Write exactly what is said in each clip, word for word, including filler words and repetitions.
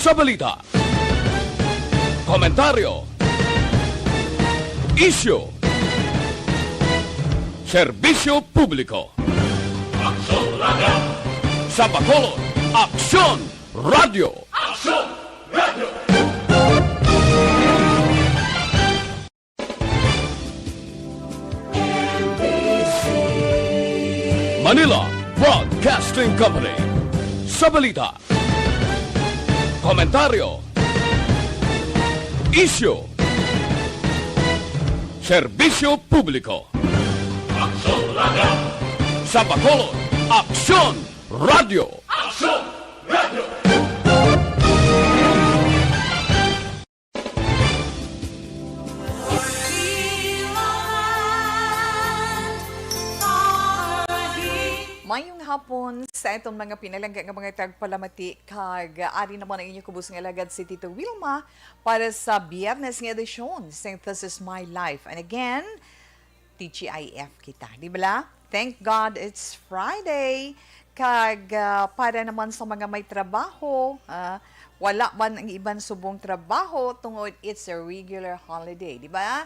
Sa balita, komentaryo, isyu, serbisyo publiko. Aksyon Radio. Sa Bacolod, Aksyon Radio. Aksyon Radio. Manila Broadcasting Company. Sa balita, komentaryo, isyu, serbisyo publiko. Aksyon Radio. Sa Bacolod, Aksyon Radio. Aksyon Radio. Mayong hapon sa atong mga pinalangga nga mga tagpalamati, kag ari naman ang inyo kubos nga alagad si Tito Wilma para sa Biyernes nga edisyon sa This Is My Life. And again, T G I F kita, di bala? Thank God it's Friday. Kag, ah, para naman sa mga may trabaho, ah, wala man ang iban subong trabaho tungod it's a regular holiday, di ba?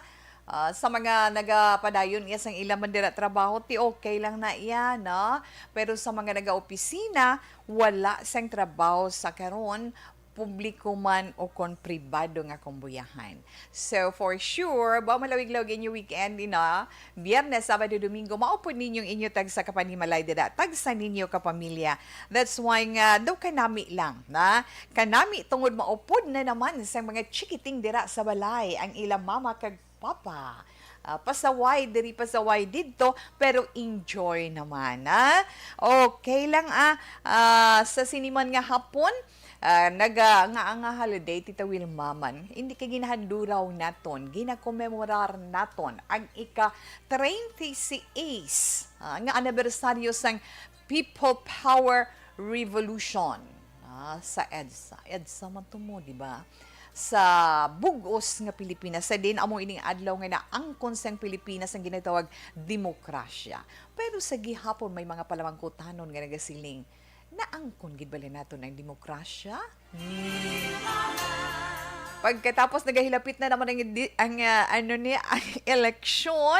Ah, sa mga nagapadayon iya sang ila man dira trabaho, ti okay lang na iya, no? Pero sa mga nagaopisina, wala sang trabaho sa karon, publiko man o kon pribado nga kumbuyahan. So, for sure, ba malawig-lawig inyo weekend, ina? Biyernes, Sabado, Domingo, maupod ninyong inyo tagsa ka panimalay dira, tagsa ninyo ka pamilya. That's why nga daw kanami lang, na kanami tungod maupod na naman sa mga chikiting dira sa balay ang ila mama kag papa. Ah, pasaway diri, pasaway didto, pero enjoy naman, ha? Okay lang, ah. Ah, sa sini man nga hapon, ah, naga-, nga, nga holiday, Tita Wilma man, hindi kay ginahanduraw naton, ginakomemorar naton ang ika treinta y seis, ah, nga anibersaryo sang People Power Revolution, ah, sa EDSA. EDSA man to mo, di ba? Sa bug-os nga Pilipinas. Sa din, amo ining adlaw nga naangkon sang Pilipinas ang ginatawag demokrasya. Pero sa gihapon, may mga palamangkutanon nga nagasiling, naangkon gid bala naton ang demokrasya? Hmm. Pagkatapos, nagahilapit na naman ang di-, ang, ah, ano ni, ang eleksyon,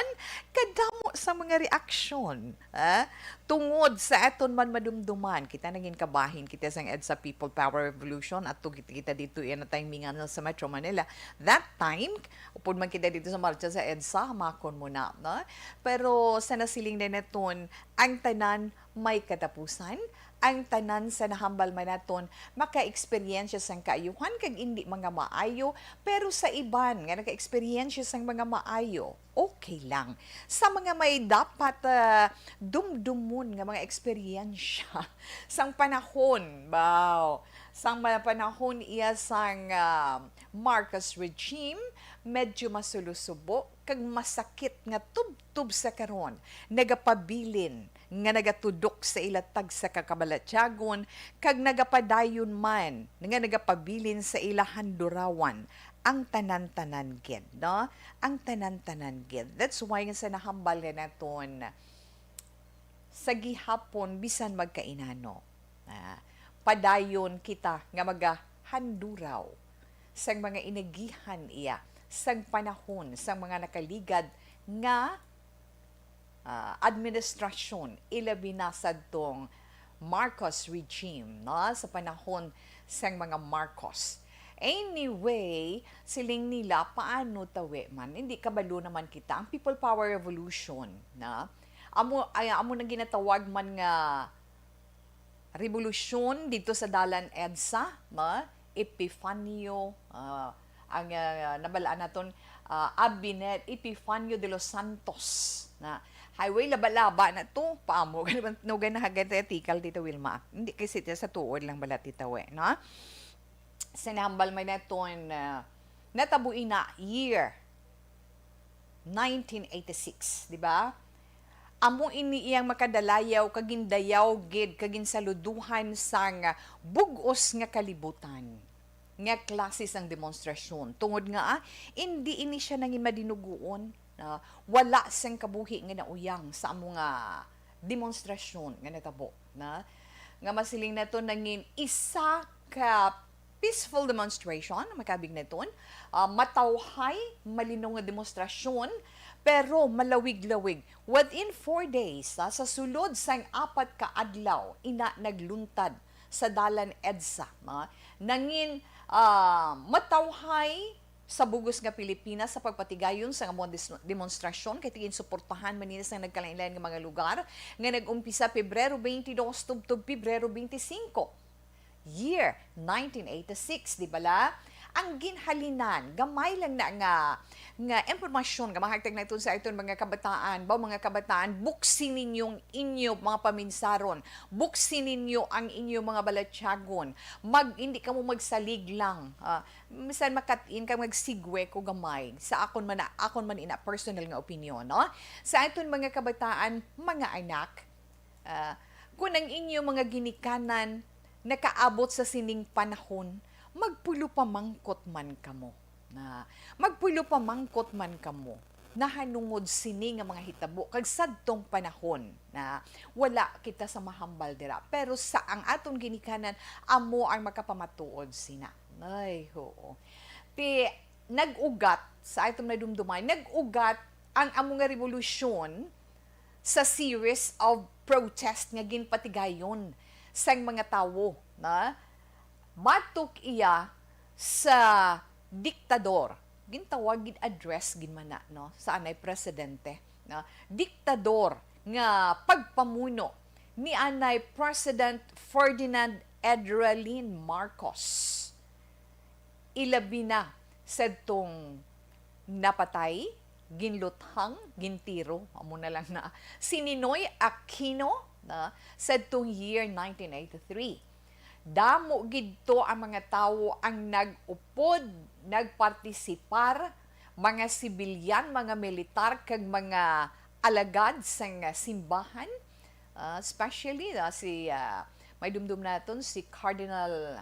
kadamo sa mga reaksyon, ah, tungod sa aton man madumduman. Kita naging kabahin kita sang EDSA People Power Revolution, at kita, kita dito yan na timingan sa Metro Manila. That time, upod man kita dito sa marcha sa EDSA, hamakon mo na, no? Pero sa nasiling na naton, ang tanan may katapusan, ang tanan sa nahambal man naton maka-eksperyensya sang kaayuhan kag indi mga maayo, pero sa iban nga naka-eksperyensya sang mga maayo, okay lang. Sa mga may dapat, ah, dumdumon nga mga eksperyensya sang panahon, baw, sang mga panahon iya sang, ah, Marcos regime, medyo masulusubo kag masakit nga tubtob sa karon, nagapabilin nga nagatudok sa ila tagsa ka kabalatyagon, kag nagapadayon man nga nagapabilin sa ila handurawan ang tanan-tanan gid, no? Ang tanan-tanan gid. That's why nga sa nahambal nga naton sa gihapon, bisan magkainano, ah, padayon kita nga magahanduraw sang mga inagihan iya, sang panahon, sang mga nakaligad nga, ah, administrasyon, ilabi na sadtong Marcos regime, no? Sa panahon sang mga Marcos. Anyway, siling nila, paano tawi man? Hindi kabalo naman kita. Ang People Power Revolution, na amo, ay, amo nang ginatawag man nga revolusyon dito sa Dalan EDSA, ma? Epifanio, ah, ang, ah, nabalaan naton, ah, Abinet Epifanio de los Santos, na highway laba-laba na to, paamo, no, ganahagan tayo tikal dito, Wilma. Hindi kasi sa tuod lang bala, Tita We, no? Sinahambal may naton, ah, natabo ina year nineteen eighty-six, di ba? Amo ini iyang makadalayaw kag gindayaw gid kag ginsaluduhan sang bug-os nga kalibutan nga klase sang demonstrasyon. Tungod nga, ah, indi ini siya nangin madinuguon, ah, wala sang kabuhi nga nauyang sa amo nga demonstrasyon nga natabo, na nga masiling nato nangin isa ka Peaceful demonstration, makabig na ton. Ah, matawhay, malinaw nga demonstrasyon, pero malawig-lawig. Within four days, ah, sa sulod sang apat ka adlaw, ina nagluntad sa dalan EDSA, ah, nangin, ah, matawhay sa bug-os nga Pilipinas sa pagpatigayon sa amo nga dis-, demonstrasyon, kay tingin suportahan man nila sa nagkalain-lain nga mga lugar nga nag-umpisa Pebrero twenty-two tubtob Pebrero twenty-five, year nineteen eighty-six, di bala? Ang ginhalinan, gamay lang na nga, nga impormasyon nga mahagtag naton sa aton mga kabataan. Ba, mga kabataan, buksi ninyo ang inyo mga paminsaron, buksi ninyo ang inyo mga balatyagon. Mag, hindi kamo magsalig lang. Ah, minsan makat-in ka, magsigwe ko gamay. Sa akon man na, akon man ina personal nga opinyon, no? Sa aton mga kabataan, mga anak, ah, kung ang inyo mga ginikanan nakaabot sa sining panahon, magpulo pamangkot man kamo. Na, magpulo pamangkot man kamo nahanungod sini nga mga hitabo, kag sadtong panahon na wala kita sa mahambal dira. Pero sa ang aton ginikanan, amo ang makapamatuod sina. Ay, oo. Ti, nag-ugat, sa aton madumduman, nag-ugat ang amo nga revolusyon sa series of protest nga ginpatigayon sang mga tawo, na batok iya sa diktador. Gintawag, gin-address gid man na, no, sa anay presidente, no? Diktador nga pagpamuno ni anay President Ferdinand Edralin Marcos. Ilabi na sadtong napatay, ginluthang, gintiro, amo na lang na, si Ninoy Aquino, na, sadtong year nineteen eighty-three. Damo gid to ang mga tawo ang nag-upod, nagpartisipar, mga sibilyan, mga militar, kag mga alagad sang simbahan, ah, especially, ah, si, ah, may dumdum naton si Cardinal,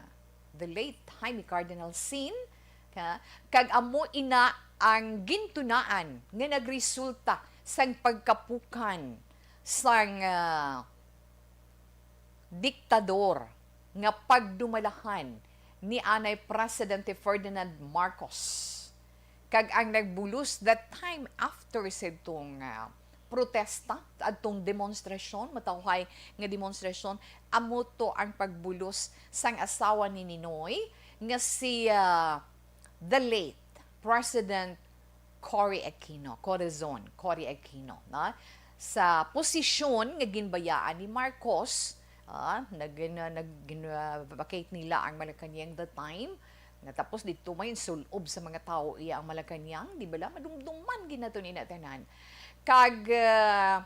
the late Jaime Cardinal Sin, ka-, kag amo ina ang gintunaan nga nagresulta sang pagkapukan sang, ah, diktador nga pagdumalahan ni anay Presidente Ferdinand Marcos. Kag ang nagbulos that time after sa itong, ah, protesta, adtong demonstrasyon, matawhay nga demonstrasyon, amo to ang pagbulos sang asawa ni Ninoy nga si, ah, the late President Cory Aquino, Corazon Cory Aquino, na, sa posisyon nga ginbayaan ni Marcos, ah, nag-, na-, nag-, gin-, ah, vacate nila ang Malacañang that time. Natapos dito may sul-ob sa mga tawo iya ang Malacañang, di bala? Madumduman gid nato ni tanan. Kag, ah,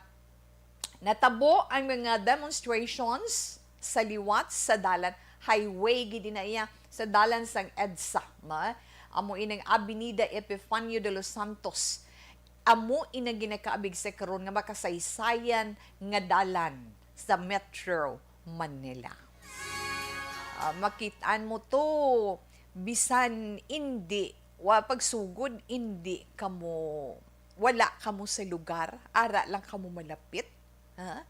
natabo ang mga demonstrations sa liwat sa dalan, highway gid na iya, sa dalan sang EDSA, ma-, amo inang Avenida Epifanio de los Santos. Amo inang ginakaabig sa karon nga makasaysayan nga dalan sa Metro Manila. Ah, makitaan mo to, bisan indi, wa pagsugod, indi kamo, wala kamo sa lugar, ara lang kamo malapit. Ha?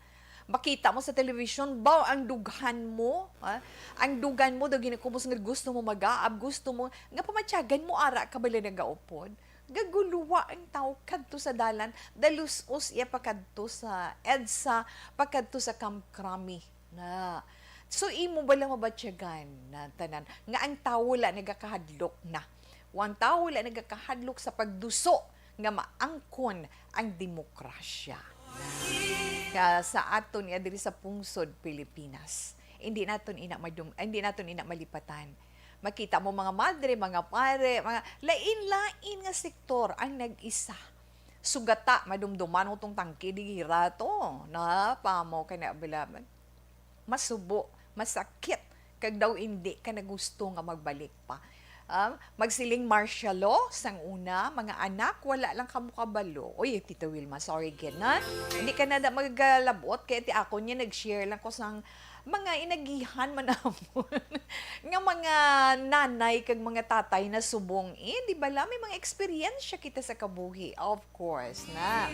Makita mo sa television, baw ang dughan mo, ha? Ang dughan mo, daw ginakumos nga gusto mo mag-aab, gusto mo, nga pamatyagan mo, ara ka bala nagaupod. Gaguluwa ang tawo kadto sa dalan, dalus-os iya pakadto sa EDSA, pakadto sa Camp Crame. Na. So, imo bala mabatyagan na tanan nga ang tawo la nagakahadlok na. O ang tawo la nagakahadlok sa pagduso nga maangkon ang demokrasya. Ka sa aton iya diri sa pungsod Pilipinas, hindi naton ina madum-, hindi naton ina malipatan. Makita mo mga madre, mga pare, mga lain-lain nga sektor ang nag-isa. Sugata, madumduman mo tong tangke, di hira to. Na, pamo ka na, bala, masubo, masakit, kag daw indi ka na gusto nga magbalik pa. Ah, magsiling martial law, sang una, mga anak, wala lang kamo kabalo. Uy, Tita Wilma, sorry gid, na. Hindi ka na da magalabot, kay ti ako niya, nag-share lang ko sang mga inagihan man namon. Nga mga nanay kag mga tatay na subong, eh, di bala, may mga eksperyensya kita sa kabuhi. Of course, na.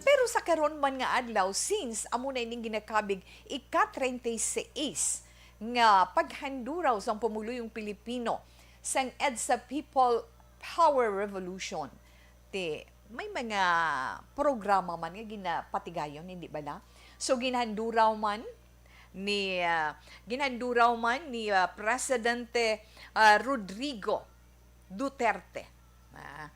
Pero sa karon man nga adlaw, since amo na ining ginakabig ika treinta y seis, nga paghanduraw sang pumuluyong Pilipino sang EDSA People Power Revolution. Ti, may mga programa man nga ginapatigayon, hindi bala? So, ginhanduraw man ni, ah, ginhanduraw man ni, ah, Presidente, ah, Rodrigo Duterte, ah,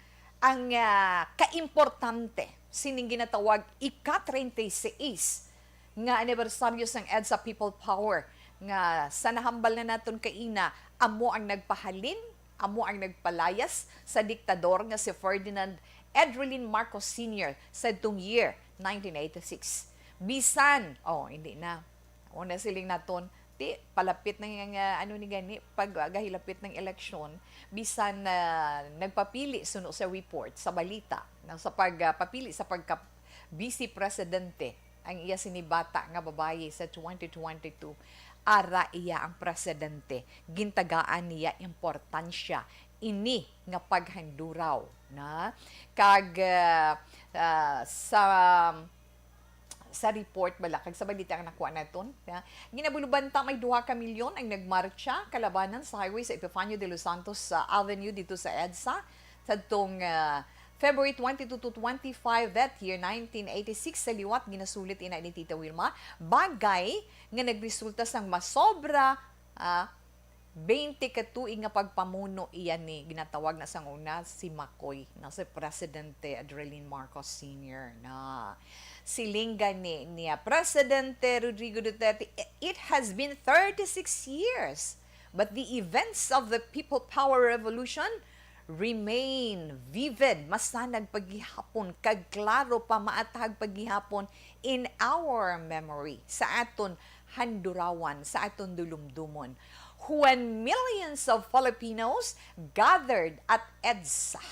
ang, ah, kaimportante sining ginatawag ika-treinta y seis nga anibersaryo sang EDSA People Power, nga sa nahambal na naton kaina, amo ang nagpahalin, amo ang nagpalayas sa diktador nga si Ferdinand Edrelin Marcos Senior sadtong year nineteen eighty-six. Bisan, oh, hindi na. Una siling naton, ti, palapit na nga, nga, ano ni gani, pag, ah, gahilapit ng eleksyon, bisan na nagpapili suno sa report, sa balita, na sa pag, ah, papili sa pagka Vice Presidente ang iya sini bata nga babayi sa twenty twenty-two, ara iya ang presidente, gintagaan niya importansya ini nga paghanduraw na. Kag, ah, ah, sa sa report bala, kag sa balita nga nakuha naton, ya, ginabulubanta may duha ka milyon ang nagmarcha kalabanan sa highway sa Epifanio de los Santos, ah, Avenue dito sa EDSA sadtong, ah, February twenty-two to twenty-five that year, nineteen eighty-six. Sa liwat, ginasulit ina ni Tita Wilma, bagay nga nagresulta sang masobra, ah, twenty ka tuig nga pagpamuno iya ni ginatawag na sang una si Makoy, na si Presidente Adrelin Marcos Senior na. Siling gani niya, Presidente Rodrigo Duterte, "It has been thirty-six years, but the events of the People Power Revolution remain vivid, masanag pa gihapon, kag klaro pa, maathag pa gihapon in our memory, sa aton handurawan, sa aton dulumdomon." When millions of Filipinos gathered at EDSA,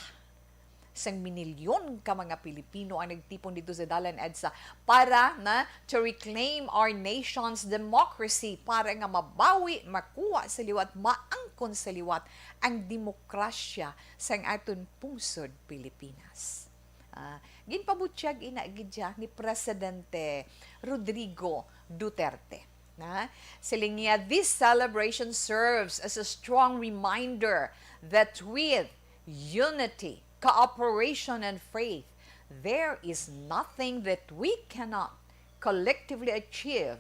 sang minilyon ka mga Pilipino ang nagtipon dito sa dalan EDSA para na to reclaim our nation's democracy, para nga mabawi, makuha sa liwat, maangkon sa liwat ang demokrasya sang aton pungsod Pilipinas. Ah, ginpabutyag ina gid siya ni Presidente Rodrigo Duterte. Na, siling niya, "This celebration serves as a strong reminder that with unity, cooperation, and faith, there is nothing that we cannot collectively achieve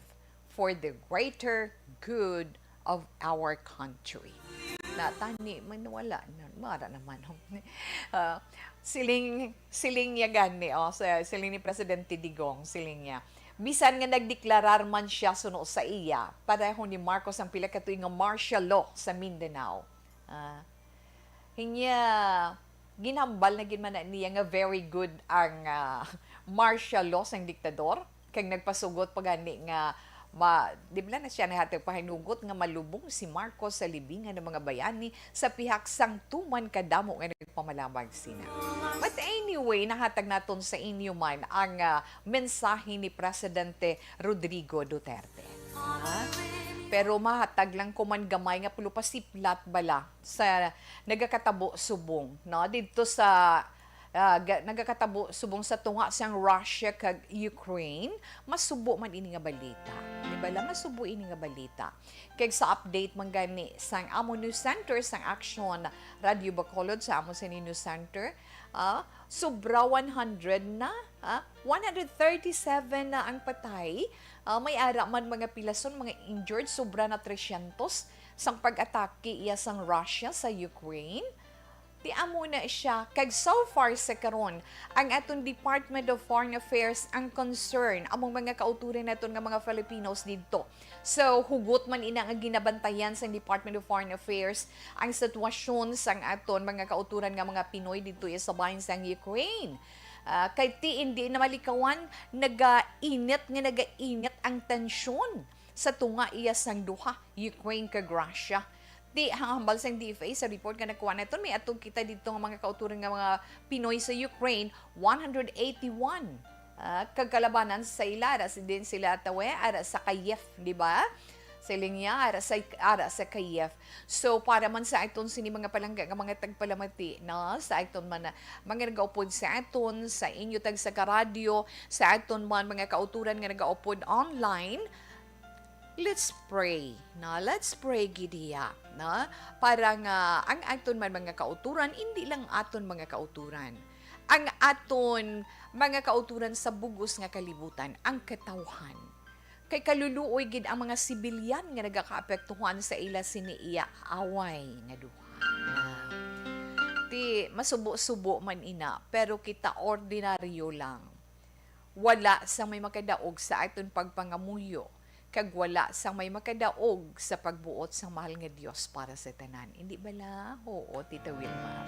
for the greater good of our country." Na, tani, man, wala na, mara naman. Ah, siling, siling niya gani, oh, sa, siling ni Presidente Digong, siling niya, bisan nga nagdeklarar man siya suno sa iya, pareho ni Marcos ang pila ka tuig nga martial law sa Mindanao. Ah, hinya, ginhambal na gid man na niya nga very good ang, ah, martial law sang diktador. Kag nagpasugot pa gani nga ma-, di bala na siya nahatag pahinugot nga malubong si Marcos sa libingan ng mga bayani sa pihak sang tuman kadamo nga nagpamalabag sina. But anyway, nahatag naton sa inyo man ang, ah, mensahe ni Presidente Rodrigo Duterte. Ha? Pero mahatag lang ko man gamay nga pulupasiplat bala sa nagakatabo subong, no? Didto sa, ah, ga-, nagakatabo subong sa tunga sang Russia kag Ukraine, masubo man ini nga balita. Di bala? Masubo ini nga balita. Kag sa update man gani sang amo news center sang Action Radio Bacolod, sa amo sini news center, ah, sobra one hundred na, ah, one hundred thirty-seven na ang patay. Ah, may ara man mga pilason, mga injured, sobra na tresyentos sang pag-atake iya sang Russia sa Ukraine. Ti amo na siya. Kag so far sa karon, ang aton Department of Foreign Affairs ang concern, among mga kauturan naton nga mga Filipinos didto. So, hugot man ina nga ginabantayan sang Department of Foreign Affairs ang sitwasyon sang aton mga kauturan nga mga Pinoy didto sa bahin sang Ukraine. Ah, kay ti indi na malikawan, nagainit nga nagainit ang tensyon sa tunga iya sang duha, Ukraine kag Russia. Ti, ang hambal sang D F A sa report nga nakuha naton, may atog kita didto nga mga kauturan nga mga Pinoy sa Ukraine, one hundred eighty-one. Ah, kag kalabanan sa ila, ara si din sila tawe, ara sa Kyiv, di ba? Siling niya, ara sa, ara sa Kyiv. So, para man sa aton sini mga palangga nga mga tagpalamati, no? Sa aton man, mga nagaupod sa aton, sa inyo tagsa ka radyo, sa aton man mga kauturan nga nagaupod online, Let's pray, no? Let's pray gid hiya, no? Para nga ang aton man mga kauturan, hindi lang aton mga kauturan. Ang aton mga kauturan sa bug-os nga kalibutan, ang katawhan. Kay kaluluoy gid ang mga sibilyan nga nagakaapektuhan sa ila sini iya away nga duha. Ah, ti masubo-subo man ina, pero kita ordinaryo lang. Wala sang may makadaog sa aton pagpangamuyo, kag wala sang may makadaog sa pagbuot sang mahal nga Dios para sa tanan. Indi bala? Oo, Tita Wilma.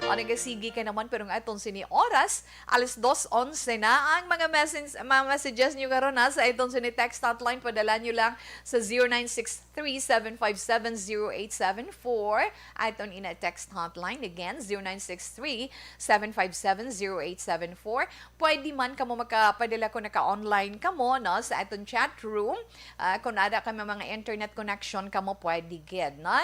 O, nagasigi ka naman, pero ang aton sini oras, alas dos onse na. Ang mga message, mga messages nyo karon, ha, sa aton sini text hotline, padala nyo lang sa zero nine six three seven five seven zero eight seven four. Aton ina text hotline, again, zero nine six three seven five seven zero eight seven four. Pwede man kamo makapadala kung naka-online kamo, no, sa aton chat room. Ah, kung ara kami mga internet connection kamo, pwede gid, no?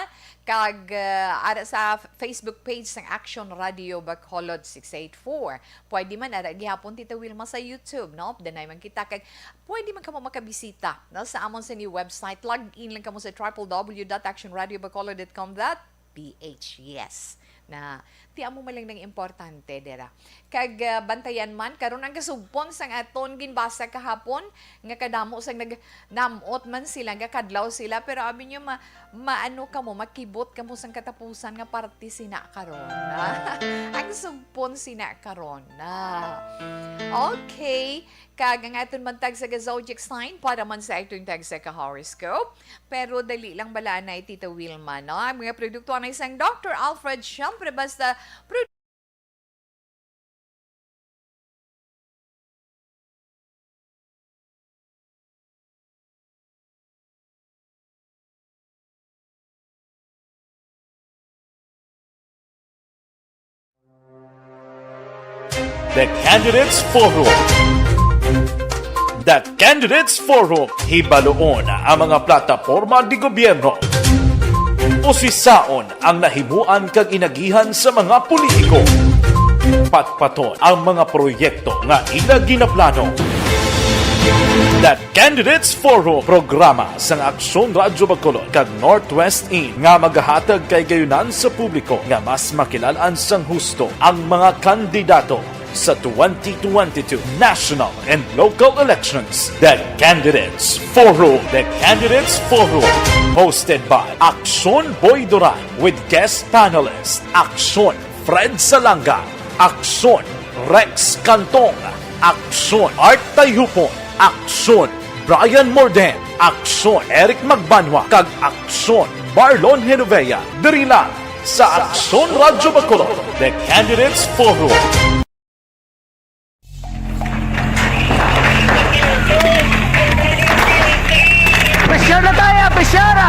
Kag, ah, ara sa f-, Facebook page sang Action Radio Bacolod six eight four. Pwede man ara gihapon, Tita Wilma, sa YouTube, no? Danay man kita kag pwede man kamo makabisita, no, sa amon sini website. Log in lang kamo sa triple W dot action radio bacolod dot com dot P H. Yes. Na, ti amo man lang nang importante dira. Kag, ah, bantayan man, karon ang kasugpon sang aton ginbasa kahapon, nga kadamo sang nagnam-ot man sila, nga kadlaw sila, pero abi nyo, ma-, maano kamo, makibot kamo sang katapusan nga parte sina karon. Ang sugpon sina karon. Okay. Kag ang aton man tagsa ka zodiac sign para man sa aton tagsa ka horoscope. Pero dali lang bala anay, Tita Wilma, no? Ang mga produkto anay sang Doctor Alfred, syempre basta pro- The Candidates Forum. The Candidates Forum. Hibaloon ang mga plataporma di gobyerno. Usisaon ang nahimuan kag inagihan sa mga politiko. Patpaton ang mga proyekto nga ila ginaplano. The Candidates Forum, programa sang Aksyon Radyo Bacolod kag Northwest In nga magahatag kay gayunan sa publiko nga mas makilalan sang husto ang mga kandidato sa twenty twenty-two national and local elections. The Candidates Forum. The Candidates Forum, hosted by Aksyon Boy Duran with guest panelist Aksyon Fred Salanga, Aksyon Rex Cantong, Aksyon Art Tayhupon, Aksyon Brian Morden, Aksyon Eric Magbanwa, kag Aksyon Marlon Genovea. Diri lang sa Aksyon Radyo Bacolod, The Candidates Forum. Pressure na tayo, pressure!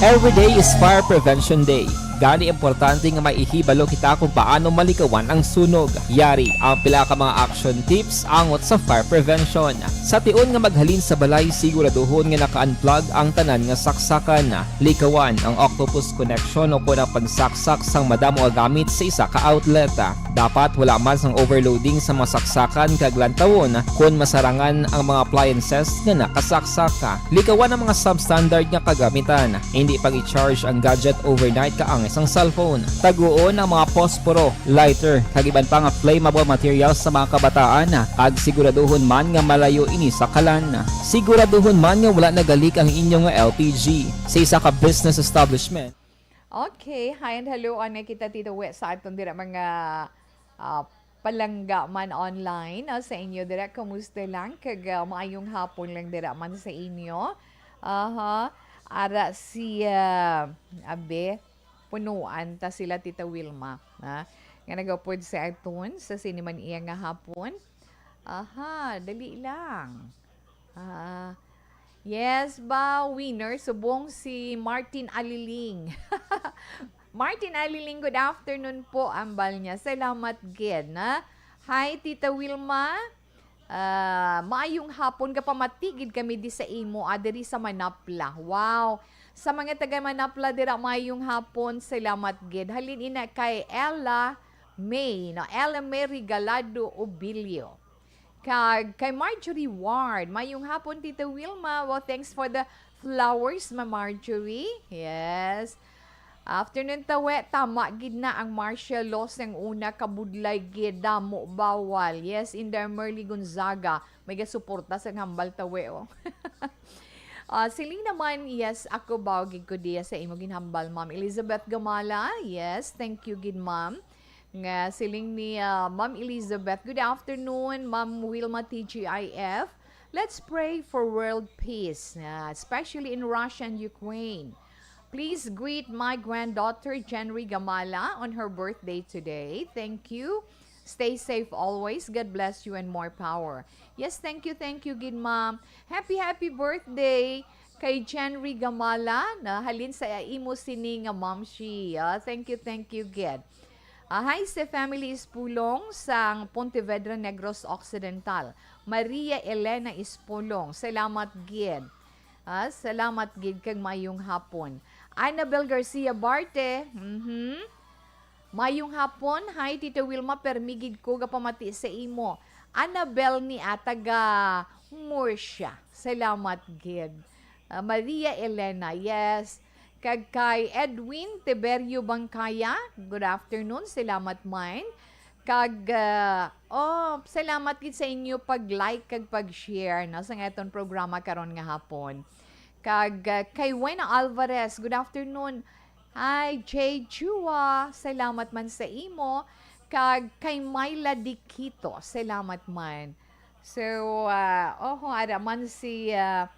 Every day is Fire Prevention Day. Gani, importante nga maihibalo kita kung paano malikawan ang sunog. Yari ang pila ka mga action tips angot sa fire prevention. Sa tion nga maghalin sa balay, siguraduhon nga naka-unplug ang tanan nga saksakan. Likawan ang octopus connection o kon ang pagsaksak sang madamo nga gamit sa isa ka outlet. Dapat wala man sang overloading sa mga saksakan kag lantawon kon masarangan ang mga appliances nga nakasaksak. Likawan ang mga substandard nga kagamitan. Hindi pag-i-charge ang gadget overnight kaangay sang cellphone. Taguon ang mga posporo, lighter, kag iban pa nga flammable materials sa mga kabataan, kag siguraduhon man nga malayo ini sa kalan. Siguraduhon man nga wala nagalik ang inyo nga L P G sa isa ka business establishment. Okay, hi and hello, ana kita, Tito We, sa aton dira mga, ah, palangga man online, ah, sa inyo dira. Kumusta lang? Kag, ah, maayong hapon lang dira man sa inyo. Aha. Ara si, ah, abe, punuan ta sila, Tita Wilma, ha? Nga nagapod sa aton sa sini man iya nga hapon. Aha, dali lang. Ah, yes ba, winner? Subong si Martin Aliling. Martin Aliling, good afternoon po, ambal niya. Salamat gid, na. Hi, Tita Wilma. Ah, maayong hapon, gapamati gid kami di sa imo, ah, diri sa Manapla. Wow. Sa mga taga Manapla dira, mayong hapon, salamat gid. Halin ina kay Ella May, no? Ella May Regalado Obilio. Kag kay Marjorie Ward, mayong hapon, Tita Wilma. Well, thanks for the flowers, Ma Marjorie. Yes. Afternoon, Tawe. Tama gid na ang martial law sang una, kabudlay gid, damo bawal. Yes, Inday Merly Gonzaga, may gasuporta sa hambal, Tawe, oh. Ah, siling naman, yes, ako ba, gid ko diya sa imo ginhambal, Ma'am Elizabeth Gamala. Yes, thank you gid, Ma'am. Nga siling ni, ah, Ma'am Elizabeth, "Good afternoon, Ma'am Wilma T G I F. Let's pray for world peace, ah, especially in Russia and Ukraine. Please greet my granddaughter, Jenry Gamala, on her birthday today. Thank you. Stay safe always. God bless you and more power." Yes, thank you, thank you, gid, ma'am. Happy, happy birthday kay Jenry Gamala, na halin sa imo sini nga mamshi. Ah, thank you, thank you, gid. Ah, hi sa family Ispulong sang Pontevedra, Negros Occidental. Maria Elena Ispulong, salamat gid. Ah, salamat gid kag mayong hapon. Annabel Garcia Barte, mhm. Mayong hapon. Hi, Tita Wilma, permi gid ko gapamati sa imo. Annabel ni, ah, taga Murcia. Salamat gid. Ah, Maria Elena, yes. Kag kay Edwin Tiberio Bangkaya, good afternoon. Salamat man. Kag, ah, oh, salamat gid sa inyo pag-like kag pag-share, no, sa aton programa karon nga hapon. Kag, ah, kay Wena Alvarez, good afternoon. Hi, Jay Chua, salamat man sa imo. Kag kay Myla Diquito, salamat man. So, ah, oho, ara man si, ah,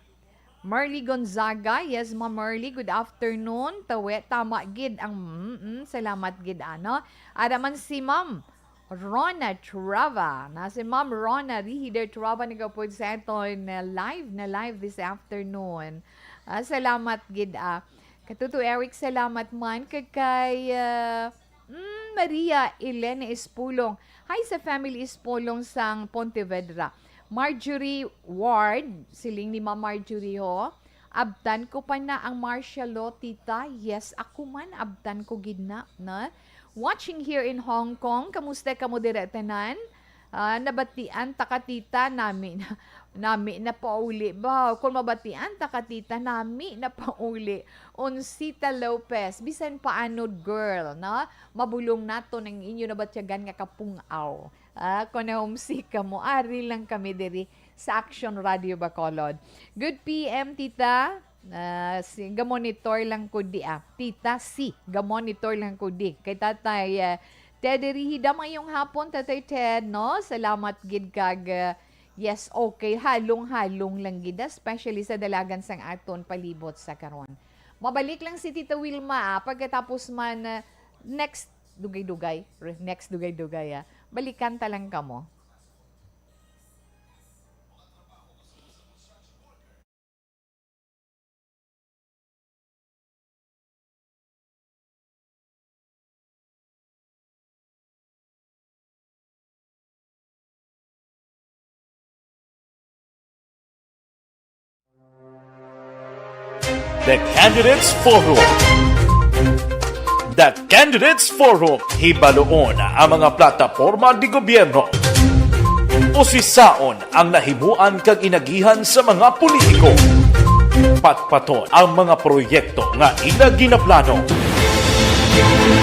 Marley Gonzaga. Yes, Ma'am Marley, good afternoon. Tawe, tama gid ang, mm, mm, salamat gid, ano. Ara man si Ma'am Rona Trava. Na si Ma'am Rona Rihider Trava nagapod sa aton, uh, live na live this afternoon. Ah, salamat gid, ah. Katuto Eric, salamat man. Kag kay, ah, mm, Maria Elena Espulong. Hi sa family Espulong sang Pontevedra. Marjorie Ward, siling ni Ma'am Marjorie, ho. Abtan ko pa na ang martial law, tita. Yes, ako man, abtan ko gid na, na. Watching here in Hong Kong, kamusta kamo dira tanan? Ah, nabatian ta ka, tita, nami na, nami na pauli ba? Kung mabatian ta ka, tita, nami na pauli. Onsita Lopez, bisan paano, girl, no? Mabulong naton ang inyo nabatyagan nga kapung-aw. Ah, kung na-homesick kamo, ari lang kami diri sa Action Radio Bacolod. Good P M, tita. Ah, si, gamonitor lang ko di, ah. Tita, si, gamonitor lang ko di. Kay Tatay, ah, Ted Rihida, mayong hapon, Tatay Ted, no? Salamat gid kag, ah, yes, okay, halong-halong lang gid, especially sa dalagan sang aton palibot sa karon. Mabalik lang si Tita Wilma, ah, pagkatapos man, ah, next dugay-dugay, re-, next dugay-dugay, ah. Balikan ta lang kamo. The Candidates Forum. The Candidates Forum. Hibaloon ang mga plataporma de gobyerno. Usisaon ang nahimuan kag inagihan sa mga politiko. Patpaton ang mga proyekto nga ila ginaplano.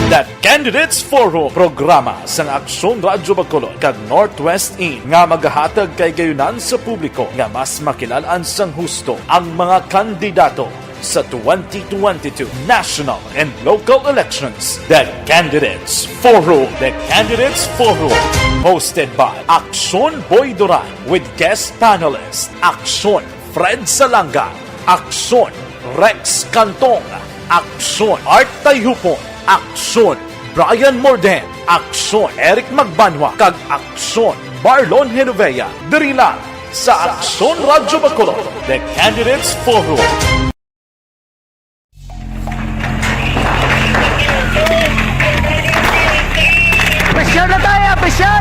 The Candidates Forum, programa sang Aksyon Radyo Bacolod kag Northwest In nga magahatag kahigayunan sa publiko nga mas makilal-an sang husto ang mga kandidato sa twenty twenty-two national and local elections. The Candidates Forum. The Candidates Forum, hosted by Aksyon Boy Duran with guest panelist Aksyon Fred Salanga, Aksyon Rex Cantong, Aksyon Art Tayhupon, Aksyon Brian Morden, Aksyon Eric Magbanwa, kag Aksyon Marlon Genovea. Diri lang sa Aksyon Radyo Bacolod, The Candidates Forum. Pressure na tayo, pressure!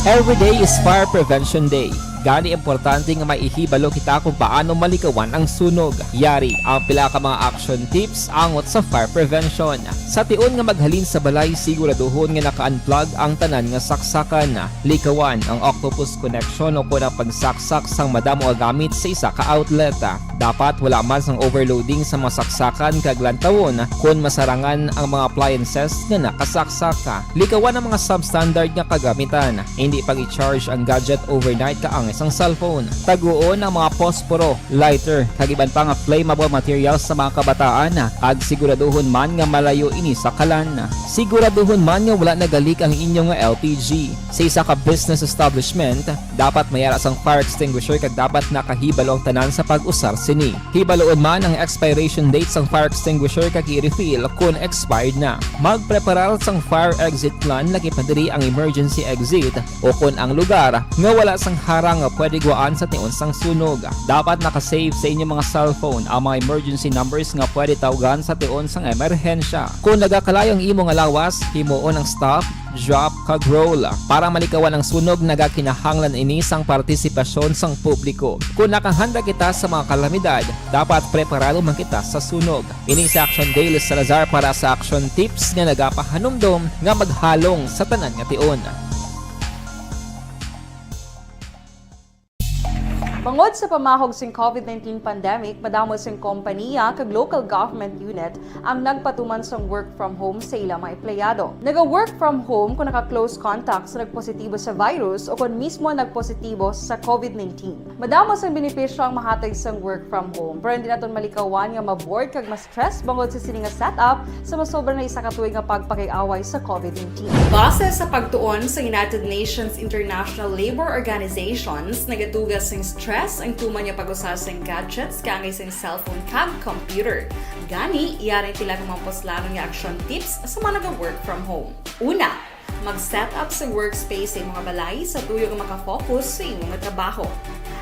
Every day is Fire Prevention Day. Gani, importante nga may ihibalo kita kung paano malikawan ang sunog. Yari ang pila ka mga action tips angot sa fire prevention. Sa tion nga maghalin sa balay, siguraduhon nga naka-unplug ang tanan nga saksakan. Likawan ang octopus connection o kon ang pagsaksak sang madamo nga gamit sa isa ka outlet. Dapat wala man sang overloading sa mga saksakan kag lantawon kon masarangan ang mga appliances nga nakasaksak. Likawan ang mga substandard nga kagamitan. Hindi pag-i-charge ang gadget overnight kaangay sang cellphone. Taguon ang mga posporo, lighter, kag iban pa nga flammable materials sa mga kabataan, kag siguraduhon man nga malayo ini sa kalan. Siguraduhon man nga wala nagalik ang inyo nga L P G. Sa isa ka business establishment, dapat may ara sang fire extinguisher kag dapat nakahibalo ang tanan sa pag-usar sini. Hibaloon man ang expiration date sang fire extinguisher kag i-refill kon expired na. Magpreparar sang fire exit plan, lakip na diri ang emergency exit, o kon ang lugar nga wala sang harang nga pwede guwaan sa tion sang sunog. Dapat naka-save sa inyong mga cellphone ang mga emergency numbers nga pwede tawgan sa tion sang emerhensya. Kon nagakalayo ang imo nga lawas, himuon ang stop, drop, kag roll. Para malikawan ang sunog, nagakinahanglan ini sang partisipasyon sang publiko. Kon nakahanda kita sa mga kalamidad, dapat preparado man kita sa sunog. Ini si Action Daily Salazar para sa Action Tips nga nagapahanumdom nga maghalong sa tanan nga tion. Bangod sa pamahog sing COVID nineteen pandemic, madamo sing kompaniya kag local government unit ang nagpatuman sang work from home sa ila mga empleyado. Naga-work from home kung naka-close contact sa nagpositibo sa virus o kon mismo nagpositibo sa COVID nineteen. Madamo sang benepisyo ang mahatag sang work from home, pero hindi naton malikawan nga ma-bored kag ma-stress bangod sa sini nga setup sa masobra na isa ka tuig nga pagpakig-away sa COVID nineteen. Base sa pagtuon sa United Nations International Labor Organizations, nagatuga sing stress ang tuman nga pag-usa sing gadgets kaangay sing cellphone kag computer. Gani, yari ang pila ka mga puslanon nga action tips sa mga naga-work from home. Una, mag-set up sa workspace sa imong balay sa tuyo nga maka-focus sa imo nga trabaho.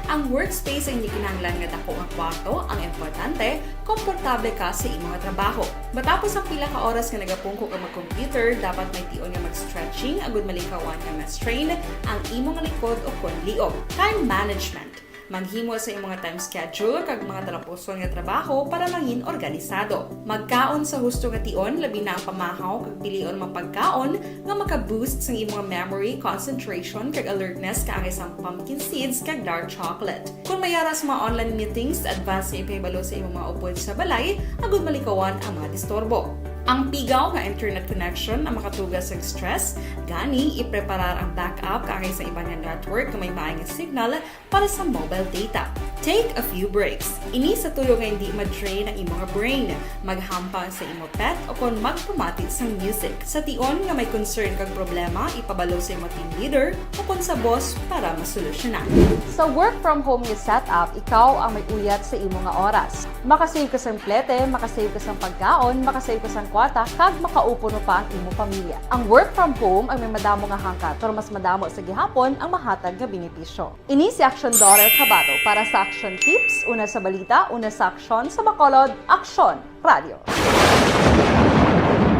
Ang workspace ay hindi kinahanglan nga dako nga kwarto, ang importante, komportable ka sa imo nga trabaho. Matapos ang pila ka oras nga nagapungko ka mag-computer, dapat may tion nga mag-stretching agud malikawan nga ma-strain ang imo nga likod o kon liog. Time management. Maghimo sa imong time schedule kag mga talapuson nga trabaho para mangin organisado. Magkaon sa husto nga tion, labi na ang pamahaw kag pilion mga pagkaon nga maka-boost sang imong memory, concentration, kag alertness kaangay sang pumpkin seeds kag dark chocolate. Kon may ara sa mga online meetings, advance nga ipahibalo sa imong mga upod sa balay agud malikawan ang mga disturbo. Ang pigaw nga internet connection ang makatuga sang stress, gani ipreparar ang backup kaangay sa iban nga network nga may maay nga signal para sa mobile data. Take a few breaks. Ini sa tuyo nga hindi ma-drain ang imo nga brain. Maghampang sa imo pet o kon magpamati sang music. Sa tion nga may concern kag problema, ipabalo sa imo team leader o kon sa boss para masolusyonan. Sa work from home nga setup, ikaw ang may uyat sa imo nga oras. Makasave ka sang plete, makasave ka sang pagkaon, makasave ka sang kwarta, kag makaupod pa ang imo pamilya. Ang work from home ang may madamo nga hangkat, pero mas madamo sa gihapon ang mahatag nga benepisyo. Ini si Action Daughter Kabato para sa Action Tips, una sa balita, una sa aksyon, sa Bacolod, Aksyon Radio.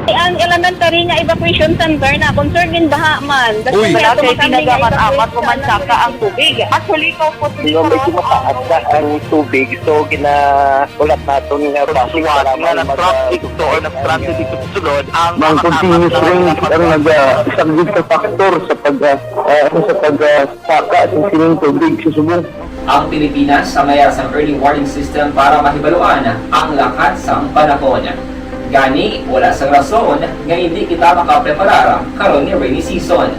Ang elementary nga evacuation center na concern din baha man. Uy, wala kay tinaga man amat ko man saka ang tubig. Actually, ko po medyo mataas na ang tubig, so gina-, ulat naton nga basi nga nag-traffic to or nag-transit dito sa sulod ang mga continuous rain ang nag-, ah, isang big factor sa pag, ah, ah, sa pag, ah, saka sa sining tubig sa subong. Ang Pilipinas ang may sang early warning system para mahibaluan ang lakat sang panahon. Gani, wala sang rason nga hindi kita makapreparar karon ni rainy season.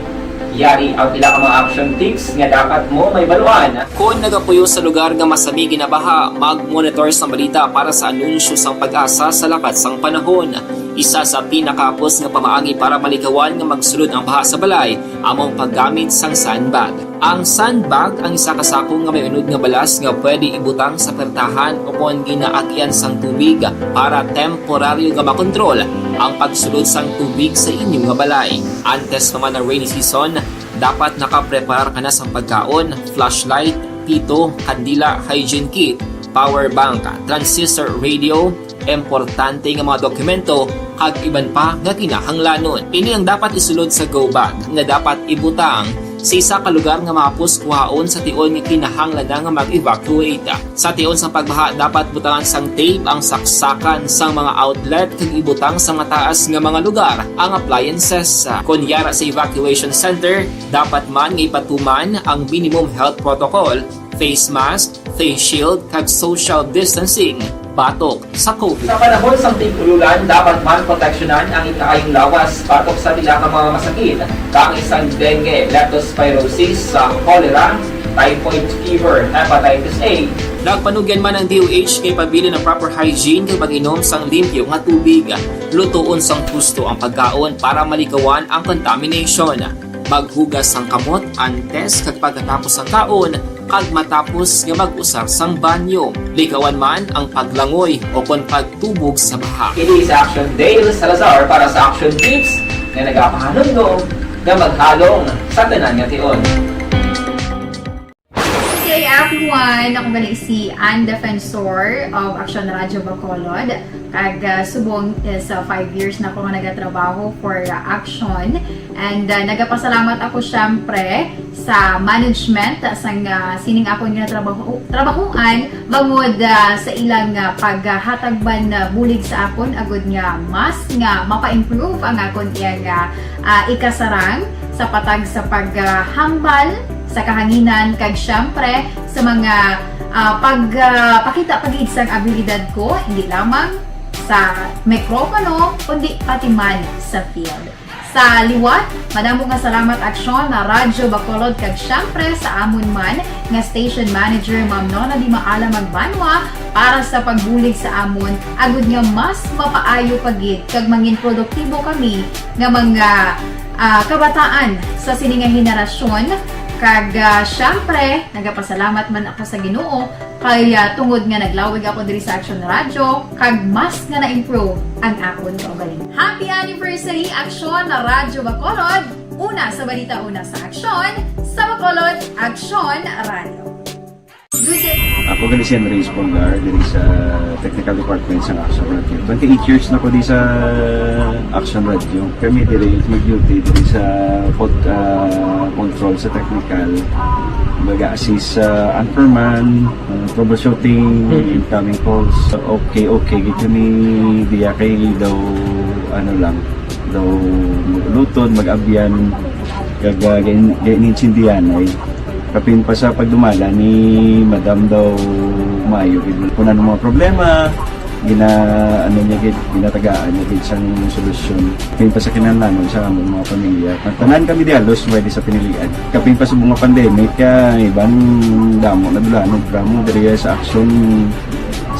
Yari ang pila ka mga action tips nga dapat mo mahibaluan. Kon nagapuyo sa lugar nga masami ginabaha, mag-monitor sang balita para sa anunsyo sang PAGASA sa lakat sang panahon. Isa sa pinakahapos nga pamaagi para malikawan nga magsulod ang baha sa balay amo ang paggamit sang sandbag. Ang sandbag ang isa ka sako nga may unod nga balas nga pwede ibutang sa pertahan o kon ginaagian sang tubig para temporaryo nga makontrol ang pagsulod sang tubig sa inyo nga balay. Antes pa man ang rainy season, dapat nakapreparar ka na sang pagkaon, flashlight, pito, kandila, hygiene kit, power bank, transistor radio, importante nga mga dokumento, kag iban pa nga kinahanglanon. Ini ang dapat isulod sa go bag nga dapat ibutang sa isa ka lugar nga mahapos kuhaon sa tion nga kinahanglan na nga mag-evacuate. Sa tion sang pagbaha, dapat butangan sang tape ang saksakan sang mga outlet kag ibutang sa mataas nga mga lugar ang appliances. Kon yara sa evacuation center, dapat man nga ipatuman ang minimum health protocol, face mask, face shield, kag social distancing batok sa COVID. Sa panahon sang tig-ulan, dapat man proteksyonan ang ikaayong lawas batok sa pila ka mga masakit, kaangay sang dengue, leptospirosis, sa cholera, typhoid fever, hepatitis A. Nagpanugyan man ang D O H kay pabilin ang proper hygiene kag pag-inom sang limpyo nga tubig. Lutoon sang husto ang pagkaon para malikawan ang contamination. Maghugas sang kamot antes kag pagkatapos sang kaon, kag matapos nga mag-usar sang banyo. Likawan man ang paglangoy o kon pagtubog sa baha. Ini si Action Dale Salazar para sa Action Tips nga nagapahanumdom nga maghalong sa tanan nga tion. Hey everyone! Ako gali si Ann Defensor of Action Radio Bacolod. Kag, ah, subong is, ah, five years na ako nga nagatrabaho for, ah, Action. And, ah, nagapasalamat ako, syempre, sa management sang, ah, sining akon nga trabaho, trabahoan, bangod, ah, sa ilang, ah, paghatag man, ah, bulig sa akon, agud nga mas nga mapa-improve ang akon iyang, ah, ah, ikasarang sa patag sa paghambal sa kahanginan, kag syempre sa mga, ah, pag, ah, pakita pa gid sang abilidad ko, hindi lamang sa mikropono, kundi pati man sa field. Sa liwat, madamo nga salamat, Aksyon, na Radyo Bacolod, kag syempre sa amon man nga station manager, Ma'am Nona Di Maala Magbanwa, para sa pagbulig sa amon, agud nga mas mapaayo pa gid kag mangin produktibo kami nga mga, ah, kabataan sa sini nga henerasyon. Kag, ah, syempre, nagapasalamat man ako sa Ginoo kay, ah, tungod nga naglawig ako diri sa Action Radio, kag mas nga na-improve ang akon kaugalingon. Happy anniversary, Action Radio Bacolod! Una sa balita, una sa aksyon, sa Bacolod, Action Radio. Ako gali si Henry Espolgar, diri sa technical department sa Action Radio. Twenty-eight years na ko di sa Action Radio. Kami diri nag-duty diri sa pod-, ah, control sa technical. Mag-assist sa anchorman, ah, troubleshooting, Mm. incoming calls. Okay, okay, gid kami diya kay daw, ano lang, daw mag-ulutod, mag-abyan, kag, ah, gain-, gain-, insindihan ay. Kapin pa sa pagdumala ni Madam daw maayo gid. Kung ano mga problema, gina-, ano niya gid, ginatagaan niya gid sang solusyon. Kapin pa sa kinahanglanon sa among mga pamilya. Ang tanan kami di halos may di sa pinilian. Kapin pa sa mga pandemic, ah, iban damo na dula, no, drama diri sa aksyon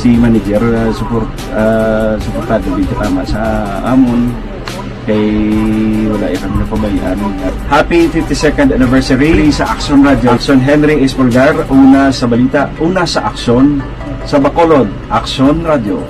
si manager, ah, support, ah, suportado gid katama sa amon. Kay wala ya kami napabayaan. Happy fifty-second anniversary sa Action Radio. Action Henry Espolgar, una sa balita, una sa aksyon, sa Bacolod, Action Radio.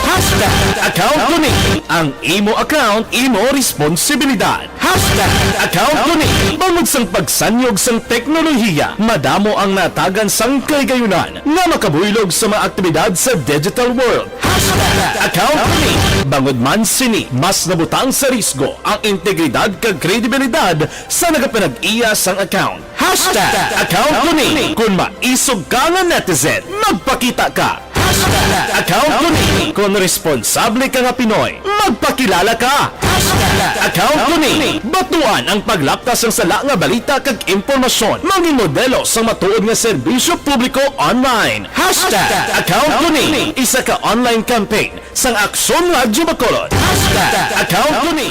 Hashtag account ko ni. Ang imo account, imo responsibilidad. Hashtag account ko ni. Bangod sang pagsanyog sang teknolohiya, madamo ang natagan sang kahigayonan nga makabuylog sa mga aktibidad sa digital world. Hashtag account ko ni. Bangod man sini, mas nabutang sa risgo ang integridad kag kredibilidad sa nagapanag-iya sang account. Hashtag account ko ni. Kung maisog ka nga netizen, magpakita ka. Hashtag account ko ni. Kung responsable ka nga Pinoy, magpakilala ka. Hashtag account ko ni. Batuan ang paglapkas sang sala nga balita kag impormasyon. Mangin modelo sang matuod nga serbisyo publiko online. Hashtag account ko ni. Isa ka online campaign sang Aksyon Radyo Bacolod. Hashtag account ko ni.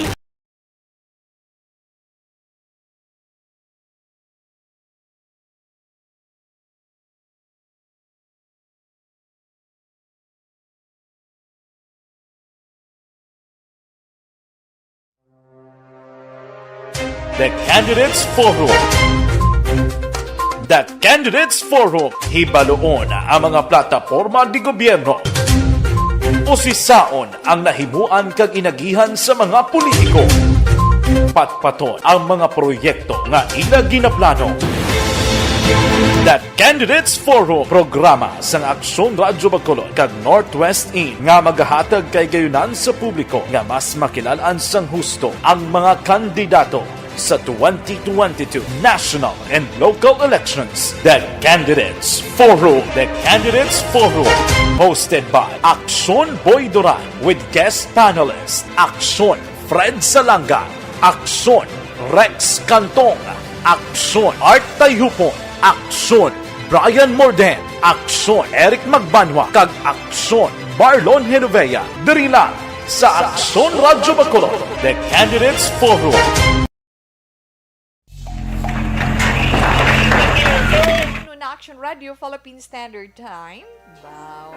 The Candidates Forum. The Candidates Forum, hibaluon ang mga plataporma de gobyerno. Usisaon ang nahimuan kag inagihan sa mga politiko. Patpaton ang mga proyekto nga ila ginaplano. The Candidates Forum, programa sang Aksyon Radyo Bacolod kag Northwest In nga magahatag kahigayonan sa publiko nga mas makilal-an sang husto ang mga kandidato. Sa twenty twenty-two national and local elections, the Candidates Forum. The Candidates Forum, hosted by Aksyon Boy Duran with guest panelists Aksyon Fred Salanga, Aksyon Rex Cantong, Aksyon Art Tayhupon, Aksyon Brian Morden, Aksyon Eric Magbanwa, kag Aksyon Marlon Genovea. Diri lang sa Aksyon Radyo Bacolod, The Candidates Forum. Ano na Action Radio Philippine Standard Time? Wow.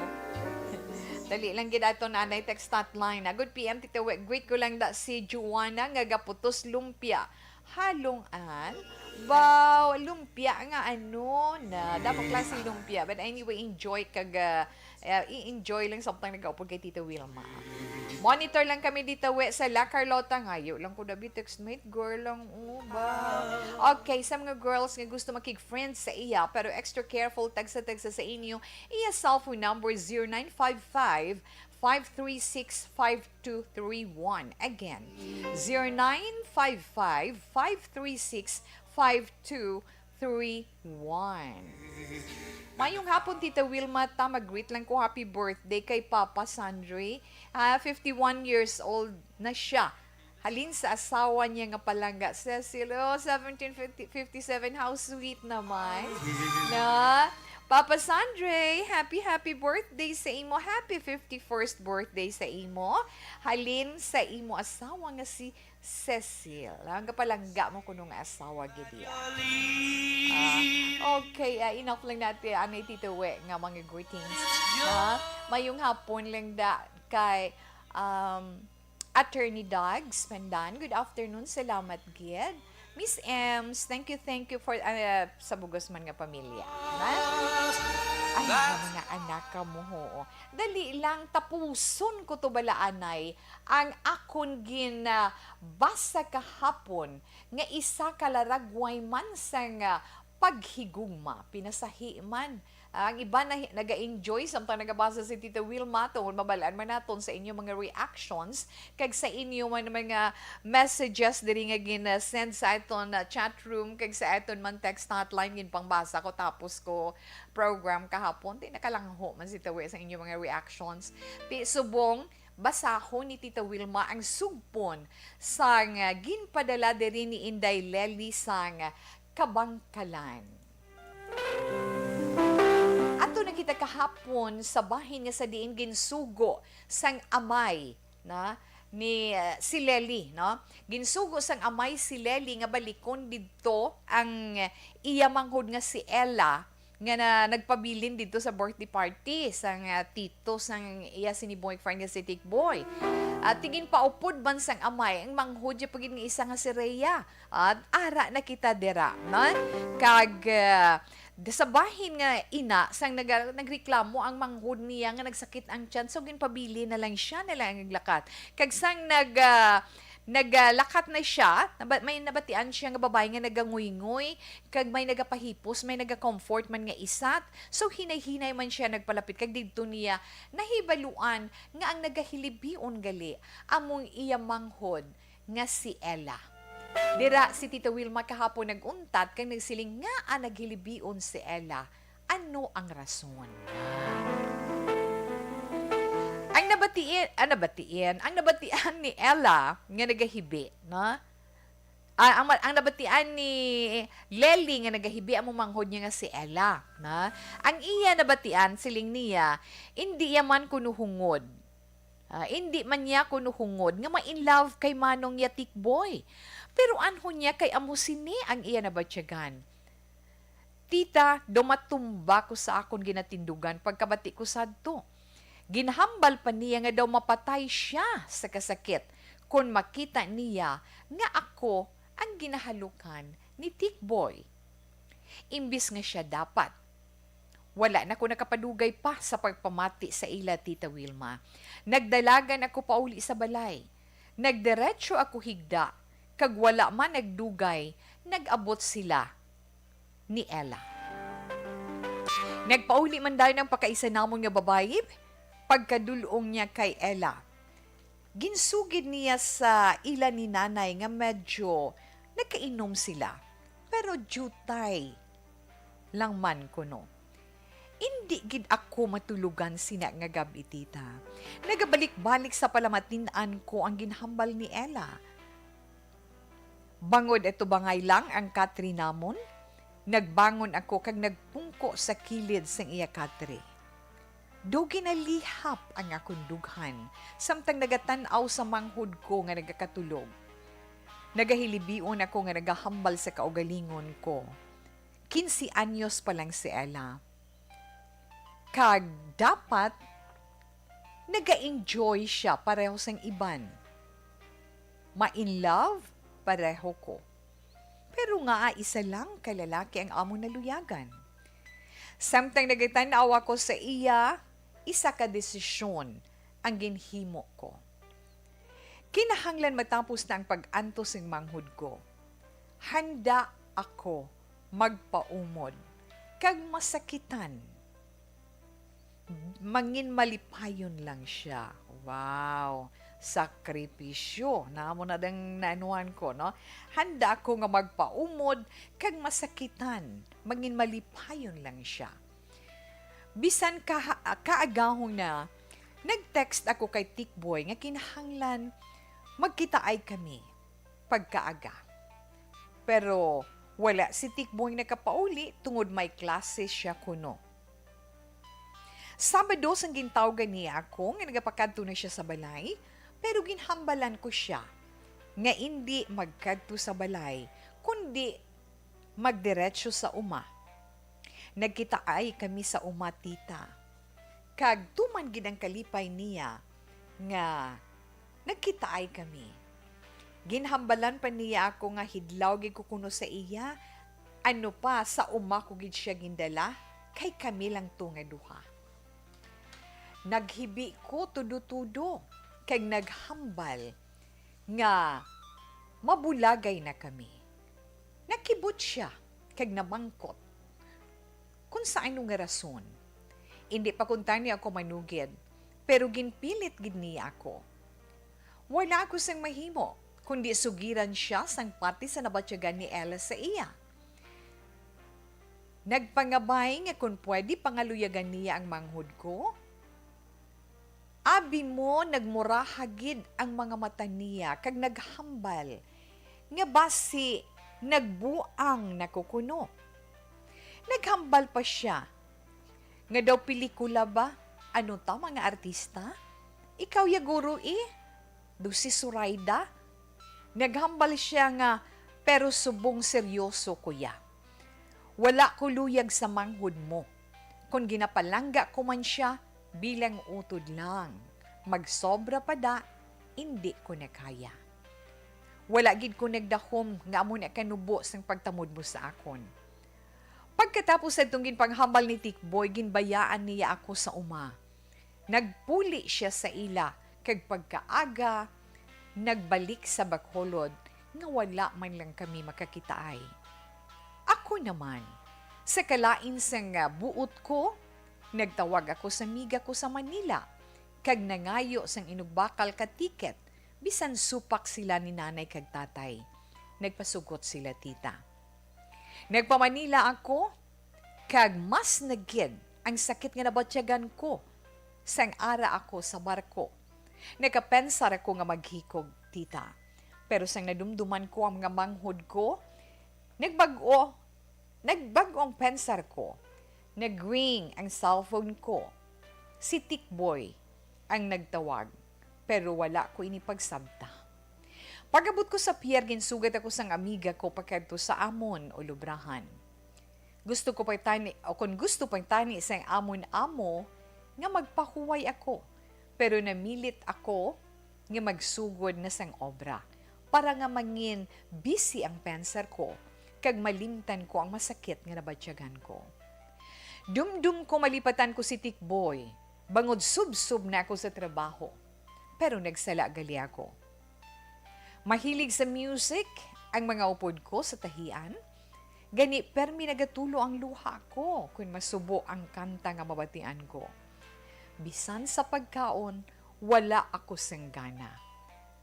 Dali lang gid ato, Nanay, text hotline. Ah, good P M, Tita We. Greet ko lang da si Joanna nga gaputos lumpia. Halong an? Baw, lumpia nga ano na. Dapat klase lumpia. But anyway, enjoy kag, ah, eh, i-enjoy lang samtang nagaupod kay Tita Wilma. Monitor lang kami dito, we, sa La Carlota. Ngayo lang ko dabi textmate, girl lang, oh, ba? Okay, sa mga girls nga gusto makig-friends sa iya, pero extra careful, tagsa-tagsa sa inyo, iya cellphone number, zero nine five five, five three six, five two three one. Again, zero nine five five, five three six, five two three one. Mayong hapon, Tita Wilma. Ta, mag-greet lang ko happy birthday kay Papa Sandre. Ah, fifty-one years old na siya. Halin sa asawa niya nga palangga, Cecil. Oh, seventeen fifty, fifty-seven. How sweet naman. Na? Papa Sandre, happy, happy birthday sa imo. Happy fifty-first birthday sa imo. Halin sa imo asawa nga si Cecil. Ang kapalangga mo kuno nga asawa, gid iya. Ah, okay, ah, enough lang natin, anay, Tito We, nga mga greetings. Ha? Mayong hapon lang da kay, um, Attorney Dags Pandan. Good afternoon, salamat gid. Miss Ems, thank you, thank you for, ah, sa bugos man nga pamilya. Ha? Ay, nga mga anak ka mo, ho. Dali lang, tapuson ko to bala, anay, ang akon ginabasa kahapon nga isa ka laragway man sang, ah, paghigugma, pinasahi man. Ah, ang iba na, naga-enjoy samtang nagabasa si Tita Wilma, tungod mabalaan man naton sa inyo mga reactions, kag sa inyo man mga messages diri nga gina-send sa aton, ah, chat room, kag sa aton man text hotline, ginpangbasa ko tapos ko program kahapon. Di nakalangho man si Tawi sa inyo mga reactions. Pi-, subong, basahon ni Tita Wilma ang sugpon sang, ah, ginpadala diri ni Inday Lely sang Kabangkalan. Ato na kita kahapon sa bahin nga sa diin ginsugo sang amay na ni, ah, si Lely, no? Ginsugo sang amay si Lely nga balikon didto ang iya manghod nga si Ella, nga na, nagpabilin didto sa birthday party sang, ah, tito sang iya sini boyfriend nga si Tikboy. At ginpaupod man sang amay ang manghod niya pa gid nga isa nga si Rhea. At ara na kita dira, no? Kag, ah, sa bahin nga ina, sang naga-, nagreklamo ang manghod niya nga nagsakit ang tiyan, so ginpabilin na lang siya, na lang ang naglakat. Kag sang nag-, ah, naglakat na siya, naba-, may nabatian siya nga babayi nga naganguyngui, kag may nagapahipos, may nagacomfort man nga isat. So, hinay-hinay man siya nagpalapit, kag didto niya nahibaluan nga ang nagahilibion gali among iya manghod nga si Ella. Dira si Tita Wilma kahapon nag-untat kag nagsiling, "Ngaa naghilibion si Ella? Ano ang rason?" Ang nabatiin, ah, nabatiin, ang nabatian ni Ella nga nagahibi, no? Ah, ang ma-, ang nabatian ni Lely nga nagahibi amo manghod niya nga si Ella, no? Ang iya nabatian, siling niya, indi iya man kuno hungod. Ah, indi man niya kuno hungod nga ma-in love kay manong niya Tikboy. Pero anhon niya kay amo sini ang iya nabatyagan. Tita, daw matumba ko sa akon ginatindugan pagkabati ko sadto. Ginhambal pa niya nga daw mapatay siya sa kasakit kon makita niya nga ako ang ginahalukan ni Tikboy. Imbis nga siya dapat. Wala na ko nakapadugay pa sa pagpamati sa ila, Tita Wilma. Nagdalagan ako pauli sa balay. Nagdiretso ako higda, kag wala man nagdugay, nag-abot sila ni Ella. Nagpauli man dayon ang pakaisa namon nga babayi, pagkadul-ong niya kay Ella. Ginsugid niya sa ila ni Nanay nga medyo Nakainom sila, pero diutay lang man kuno. Indi gid ako matulogan sina nga gab-i, tita. Nagabalik-balik sa palamatin-an ko ang ginhambal ni Ella. Bangod atubangay lang ang katre namon, nagbangon ako kag nagpungko sa kilid sang iya katre. Daw ginalihap ang akon dughan, samtang nagatan-aw sa manghod ko nga nagakatulog. Nagahilibion ako nga nagahambal sa kaugalingon ko. Quince anyos pa lang si Ella. Kag dapat, naga-enjoy siya pareho sang iban. Ma-in love pareho ko. Pero ngaa isa lang ka lalaki ang amon naluyagan? Samtang nagatan-aw ako sa iya, isa ka desisyon ang ginhimo ko. Kinahanglan matapos na ang pag-antos sang manghod ko. Handa ako magpaumod kag masakitan. Mangin malipayon lang siya. Wow! Sakripisyo. Namo na dang naanuhan ko, no? Handa ako nga magpaumod kag masakitan. Mangin malipayon lang siya. Bisan ka kaagahon na, nag-text ako kay Tikboy nga kinahanglan magkitaay kami pagkaaga. Pero wala si Tikboy nakapauli tungod may klase siya kuno. Sabado sang gintawgan niya ako nga nagapakadto na siya sa balay, pero ginhambalan ko siya nga indi magkadto sa balay, kundi magdiretso sa uma. Nagkitaay kami sa uma, tita. Kag tuman gid ang kalipay niya nga nagkitaay kami. Ginhambalan pa niya ako nga hidlaw gid ko kuno sa iya, ano pa sa uma ko gid siya gindala, kay kami lang to nga duha. Naghibi ko tudo-tudo kag naghambal nga mabulagay na kami. Nakibot siya kag namangkot kon sa ano nga rason. Indi pa kuntani ako manugid, pero ginpilit gid niya ako. Wala ako sang mahimo, kundi sugiran sia sang parti sa nabatyagan ni Ella sa iya. Nagpangabay nga kon pwede pangaluyagan niya ang manghod ko. Abi mo, nagmuraha gid ang mga mata niya kag naghambal nga basi nagbuang na ko kuno. Naghambal pa sia nga daw pelikula ba? Ano ta, mga artista? Ikaw ya guro, eh? Daw si Zoraida? Naghambal sia nga, pero subong seryoso ko ya. Wala ko luyag sa manghod mo. Kon ginapalangga ko man sia, bilang utod lang. Magsobra pa da, indi ko na kaya. Wala gid ko nagdahom nga amo na kanubo sang pagtamod mo sa akon. Pagkatapos sadtong ginpanghambal ni Tikboy, ginbayaan niya ako sa uma. Nagpuli sia sa ila, kag pagkaaga, nagbalik sa Bacolod, nga wala man lang kami makakitaay. Ako naman, sa kalain sang, ah, buot ko, nagtawag ako sa amiga ko sa Manila, kag nangayo sang inugbakal ka tiket, bisan supak sila ni nanay kag tatay. Nagpasugot sila, tita. Nagpa-Manila ako, kag mas na gid ang sakit nga nabatyagan ko sang ara ako sa barko. Nakapensar ako nga maghikog, tita. Pero sang nadumduman ko ang mga manghod ko, nagbag-o, nagbag-o ang pensar ko. Nag-ring ang cellphone ko. Si Tikboy ang nagtawag, pero wala ko ini pagsabta. Pag-abot ko sa pier, ginsugat ako sang amiga ko pakadto sa amon ulubrahan. Gusto ko pagtani, o kon gusto pagtani sang amon amo nga magpahuway ako, pero namilit ako nga magsugod na sang obra para nga mangin busy ang pensar ko kag malimtan ko ang masakit nga nabatyagan ko. Dumdum ko malipatan ko si Tikboy bangod subsob na ako sa trabaho, pero nagsala gali ako. Mahilig sa music ang mga upod ko sa tahian, gani permi nagatulo ang luha ko kon masubo ang kanta nga mabatian ko. Bisan sa pagkaon, wala ako sing gana.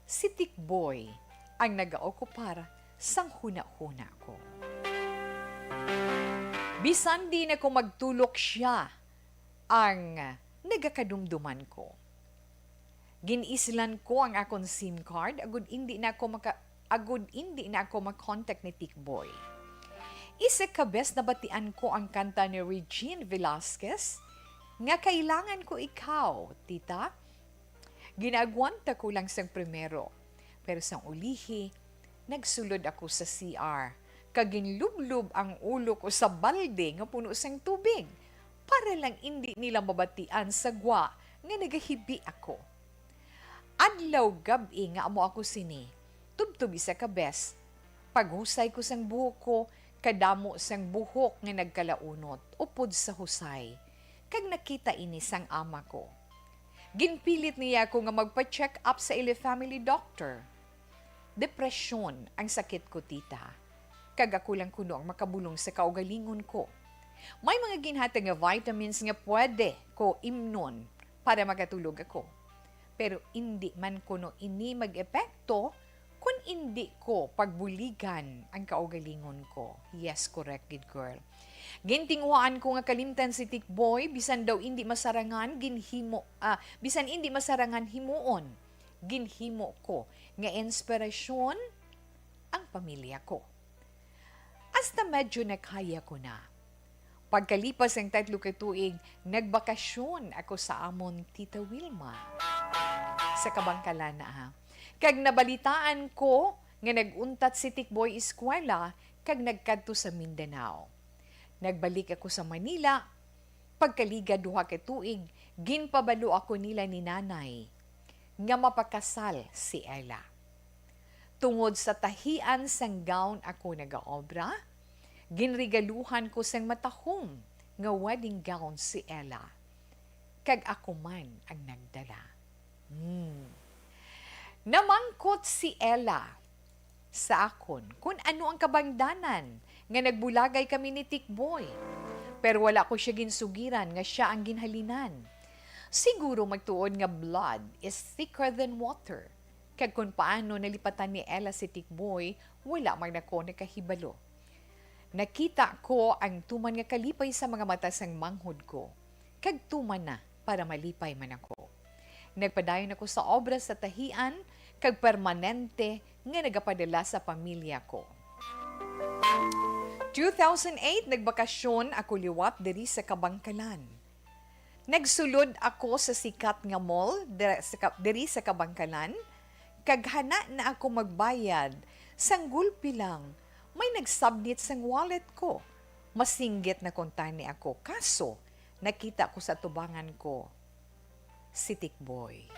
Si Tikboy ang nagaokupar sang hunahuna ko. Bisan di na ko magtulok, sia ang nagakadumduman ko. Gin-islan ko ang akon SIM card agud indi na ako maka-, agud indi na ako ma-contact ni Tikboy. Isa ka bes nabatian ko ang kanta ni Regine Velasquez nga Kailangan Ko Ikaw, Tita. Ginaagwanta ko lang sang primero, pero sang ulihi, nagsulod ako sa C R kag ginlublob ang ulo ko sa balde nga puno sang tubig para lang indi nila mabatian sa gwa nga nagahibi ako. Adlaw gab-i nga amo ako sini, tubtob isa ka bes. Paghusay ko sang buhok ko, kadamo sang buhok nga nagkalaunot upod sa husay, kag nakita ini sang ama ko. Ginpilit niya ako nga magpa-check up sa ili family doctor. Depresyon ang sakit ko, tita, kag ako lang kuno ang makabulong sa kaugalingon ko. May mga ginhatag nga vitamins nga pwede ko imnon para makatulog ako. Pero indi man kuno ini mag-epekto kon indi ko pagbuligan ang kaugalingon ko. Yes, correct gid, girl. Gintinguhaan ko nga kalimtan si Tikboy, bisan daw indi masarangan, ginhimo, ah, bisan indi masarangan himuon, ginhimo ko nga inspirasyon ang pamilya ko. Hasta medyo nakaya ko na. Pagkalipas sang tatlo ka tuig, nagbakasyon ako sa amon Tita Wilma. Sa Kabangkalan na, ha. Kag nabalitaan ko nga nag-untat si Tikboy eskwela kag nagkadto sa Mindanao. Nagbalik ako sa Manila. Pagkaligad duha ka tuig, ginpabalo ako nila ni Nanay nga mapakasal si Ella. Tungod sa tahian sang gown ako nagaobra, ginregaluhan ko sang matahom nga wedding gown si Ella, kag ako man ang nagdala. Hmm. Namangkot si Ella sa akon kon ano ang kabangdanan nga nagbulagay kami ni Tikboy. Pero wala ko sia ginsugiran nga sia ang ginhalinan. Siguro magtuod nga blood is thicker than water. Kag kon paano nalipatan ni Ella si Tikboy, wala man ako nakahibalo. Nakita ko ang tuman nga kalipay sa mga mata sang manghod ko, kag tuman na para malipay man ako. Nagpadayon ako sa obra sa tahian kag permanente nga nagapadala sa pamilya ko. Two thousand eight, nagbakasyon ako liwat diri sa Kabangkalan. Nagsulod ako sa sikat nga mall dira sa Ka-, diri sa Kabangkalan, kag hana na ako magbayad. Sang gulpi lang, may nagsabnit sang wallet ko. Masinggit na kuntani ako, kaso nakita ko sa tubangan ko si Tikboy.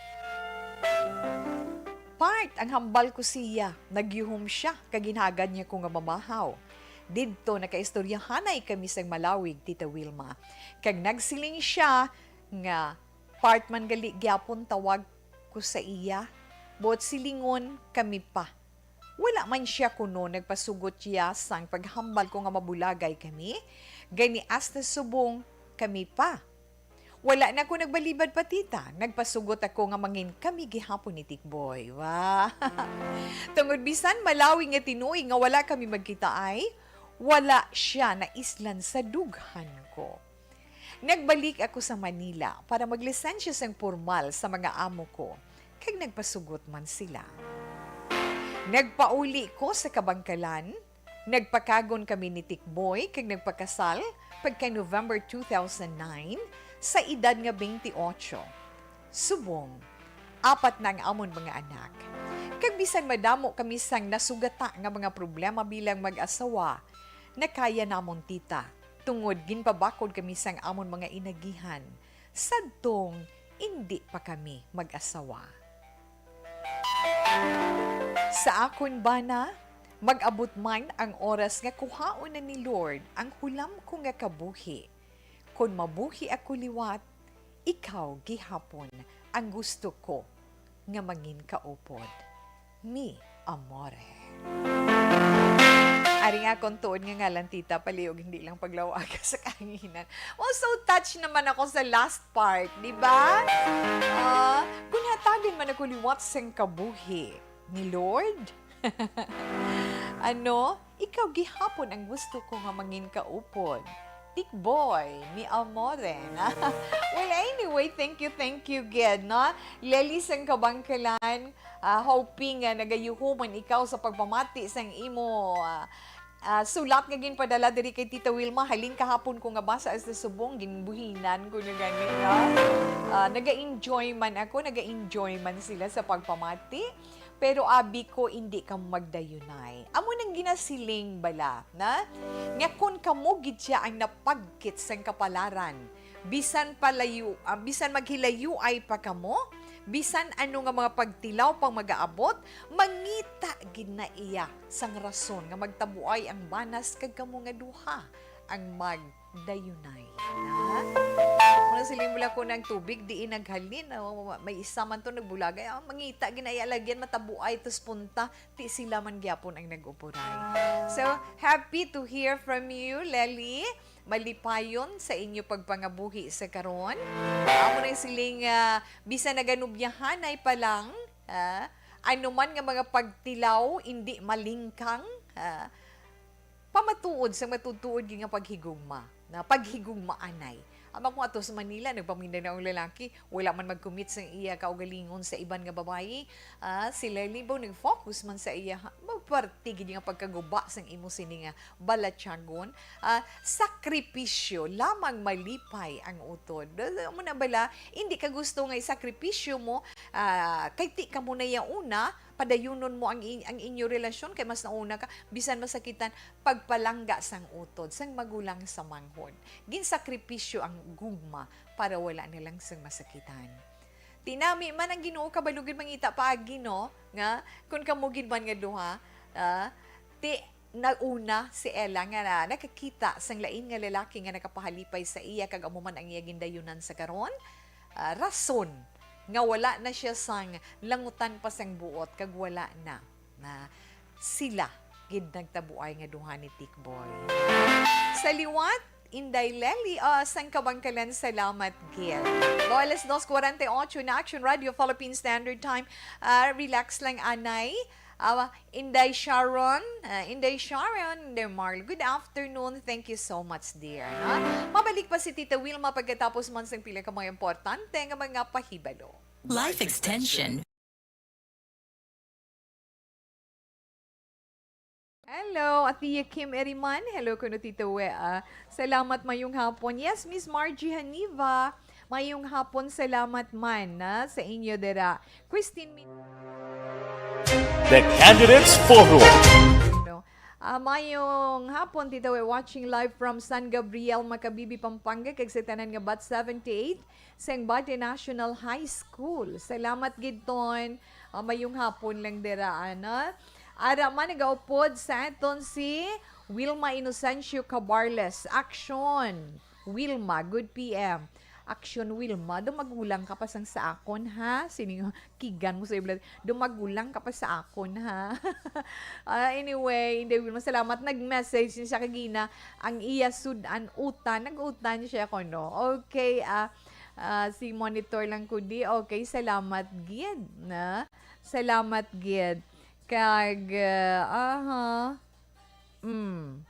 Part ang hambal ko siya, nagyuhom sia, kag ginhagad niya ko nga mamahaw. Didto nakaistoryahanay kami sang malawig, Tita Wilma. Kag nagsiling sia nga part man gali gyapon tawag ko sa iya, buot silingon kami pa. Wala man sia kuno nagpasugot iya sang paghambal ko nga mabulagay kami, gani hasta subong kami pa. Wala na ko nagbalibad pa, tita. Nagpasugot ako nga mangin kami gihapon ni Tikboy. Wa. Tungod bisan malawig nga tinuig nga wala kami magkitaay, wala sia naislan sa dughan ko. Nagbalik ako sa Manila para maglisensya sang pormal sa mga amo ko, kag nagpasugot man sila. Nagpauli ko sa Kabangkalan, nagpakagon kami ni Tikboy, kag nagpakasal pagka November two thousand nine sa edad nga twenty-eight. Subong, apat na ang amon mga anak. Kag bisan madamo kami sang nasugata nga mga problema bilang mag-asawa, nakaya namon, tita, tungod ginpabakod kami sang amon mga inagihan, sadtong indi pa kami mag-asawa. Sa akon bana, mag-abot man ang oras nga kuhaon na ni Lord ang hulam ko nga kabuhi. Kon mabuhi ako liwat, ikaw gihapon ang gusto ko nga mangin kaupod. Mi amore. Ari nga akon tuod nga ngalan, tita, palihog hindi lang paglawaga sa kahanginan. Oh, so touched naman ako sa last part, di ba? Ah, kung hatagan man ako liwat sang kabuhi ni Lord, Ano? Ikaw gihapon ang gusto ko nga mangin kaupod. Tikboy, mi amore, na? Well, anyway, thank you, thank you, gid, no? Leli sang Kabangkalan, ah, hoping nga nagayuhuman ikaw sa pagpamati sang imo, ah, ah, sulat nga ginpadala diri kay Tita Wilma. Halin kahapon ko nga basa sa subong, ginbuhinan ko na gani, no? Ah, naga-enjoy man ako, naga-enjoy man sila sa pagpamati. Pero abi ko, indi ka magdayunay. Amo nang ginasiling bala, na? Nga kon kamo gid sia ang napagkit sang kapalaran, bisan palayo, ah, bisan maghilayoay pa kamo, bisan ano nga mga pagtilaw pang magaabot, mangita gid na iya sang rason nga magtabuay ang banas kag kamo nga duha ang mag dayunay na. Muna siling mo lang ko ng tubig, diin naghalin. Oh, may isa man to nagbulagay. Ah, mangita, ginaya lagyan, matabuay, tos punta. Ti sila man gyapon ang nag-upuray. So, happy to hear from you, Lely. Malipayon sa inyo pagpangabuhi sa karon. Amo na siling, ah, bisan naganubyahanay pa lang, ah, ano man nga mga pagtilaw, hindi malingkang, ah, pamatuod sa matutuod nga paghigugma, na paghigugmaanay. Amo kung ato sa Manila, nagpaminday na ang lalaki, wala man mag-commit sa iya kaugalingon sa iban nga babayi. Ah, si Lely ba nag-focus man sa iya, ha? Magparti gid nga pagkaguba sang imo sini nga balatyagon. Ah, sakripisyo lamang malipay ang utod. Amo na bala, hindi ka gusto nga isakripisyo mo, ah, kay ti ka mo na yauna, padayunon mo ang in-, ang inyo relasyon kay mas nauna ka, bisan masakitan, pagpalangga sang utod sang magulang sa manghod. Ginsakripisyo ang gugma para wala na lang sang masakitan. Tinami man ang Ginoo, kabalo gid mangita paagi, no, nga kun kamo gid man nga duha, ah, ti nauna si Ella nga na, nakakita sang lain nga lalaki nga nakapahalipay sa iya, kag amo man ang iya gindayunan sa karon, ah, rason nga wala na siya sang langutan pa sang buot, kag wala na na sila gid nagtabuay nga duha ni Tikboy. Sa liwat, Inday Lely, ah, sang Kabangkalan, salamat gid. Alas dos cuarenta y ocho na, Action Radio Philippine Standard Time. Ah, relax lang, anay. Ah, Inday Sharon, ah, Inday Sharon, Inday Marl, good afternoon. Thank you so much, dear. No? Mabalik pa si Tita Wilma pagkatapos man sang pila ka mga importante nga mga pahibalo. Life Extension. Hello, Atiya Kim Eriman. Hello, kuno Tito Wea. Salamat, mayong hapon. Yes, Miss Margie Haniva. Mayong hapon, salamat man, na, sa inyo dira. Christine Min- The Candidates Forum. No. Ah, mayong hapon, Tito Wea, watching live from San Gabriel, Macabibi, Pampanga, kag sa tanan nga Bat seventy-eight. Sang Bate National High School. Salamat gid, Ton. Ah, mayong hapon lang dira, ana. Ara man nagaupod sa aton si Wilma Inocencio Cabarles. Action, Wilma, good P M. Action, Wilma, do magulang ka pa sang sa akon, ha? Sining kigan mo sa iblat. Do magulang ka pa sa akon, ha? Ah, anyway, hindi, Wilma, salamat. Nag-message ni siya kagina. Ang iya sud-an utan. Nag-utan siya ko, no? Okay, ah, Ah, si monitor lang ko di. Okay, salamat gid, na. Salamat gid. Kag, ah, aha. Mm.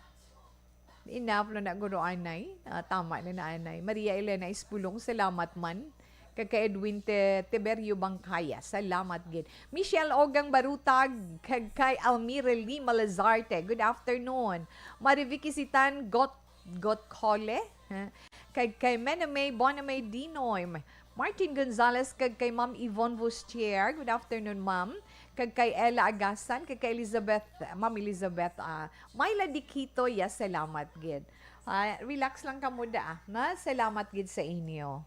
Enough na na, guro, anay. Ah, tama na na, anay. Maria Elena Espulong, salamat man. Kag kay Edwin Te-, Tiberio Bangkaya, salamat gid. Michelle Ogang Barutag, kag kay Almira Lima Lazarte, good afternoon. Marivic Isitan, got Got Cole, ha? Kag kay Meneme Boname Dinoy, Martin Gonzalez, kag kay Ma'am Yvonne Bustier. Good afternoon, ma'am. Kag kay Ella Agasan, kag kay Elizabeth, Ma'am Elizabeth, ah, Myla Dikito, yes, salamat gid. Ah, relax lang kamo da, ah. Ma, salamat gid sa inyo.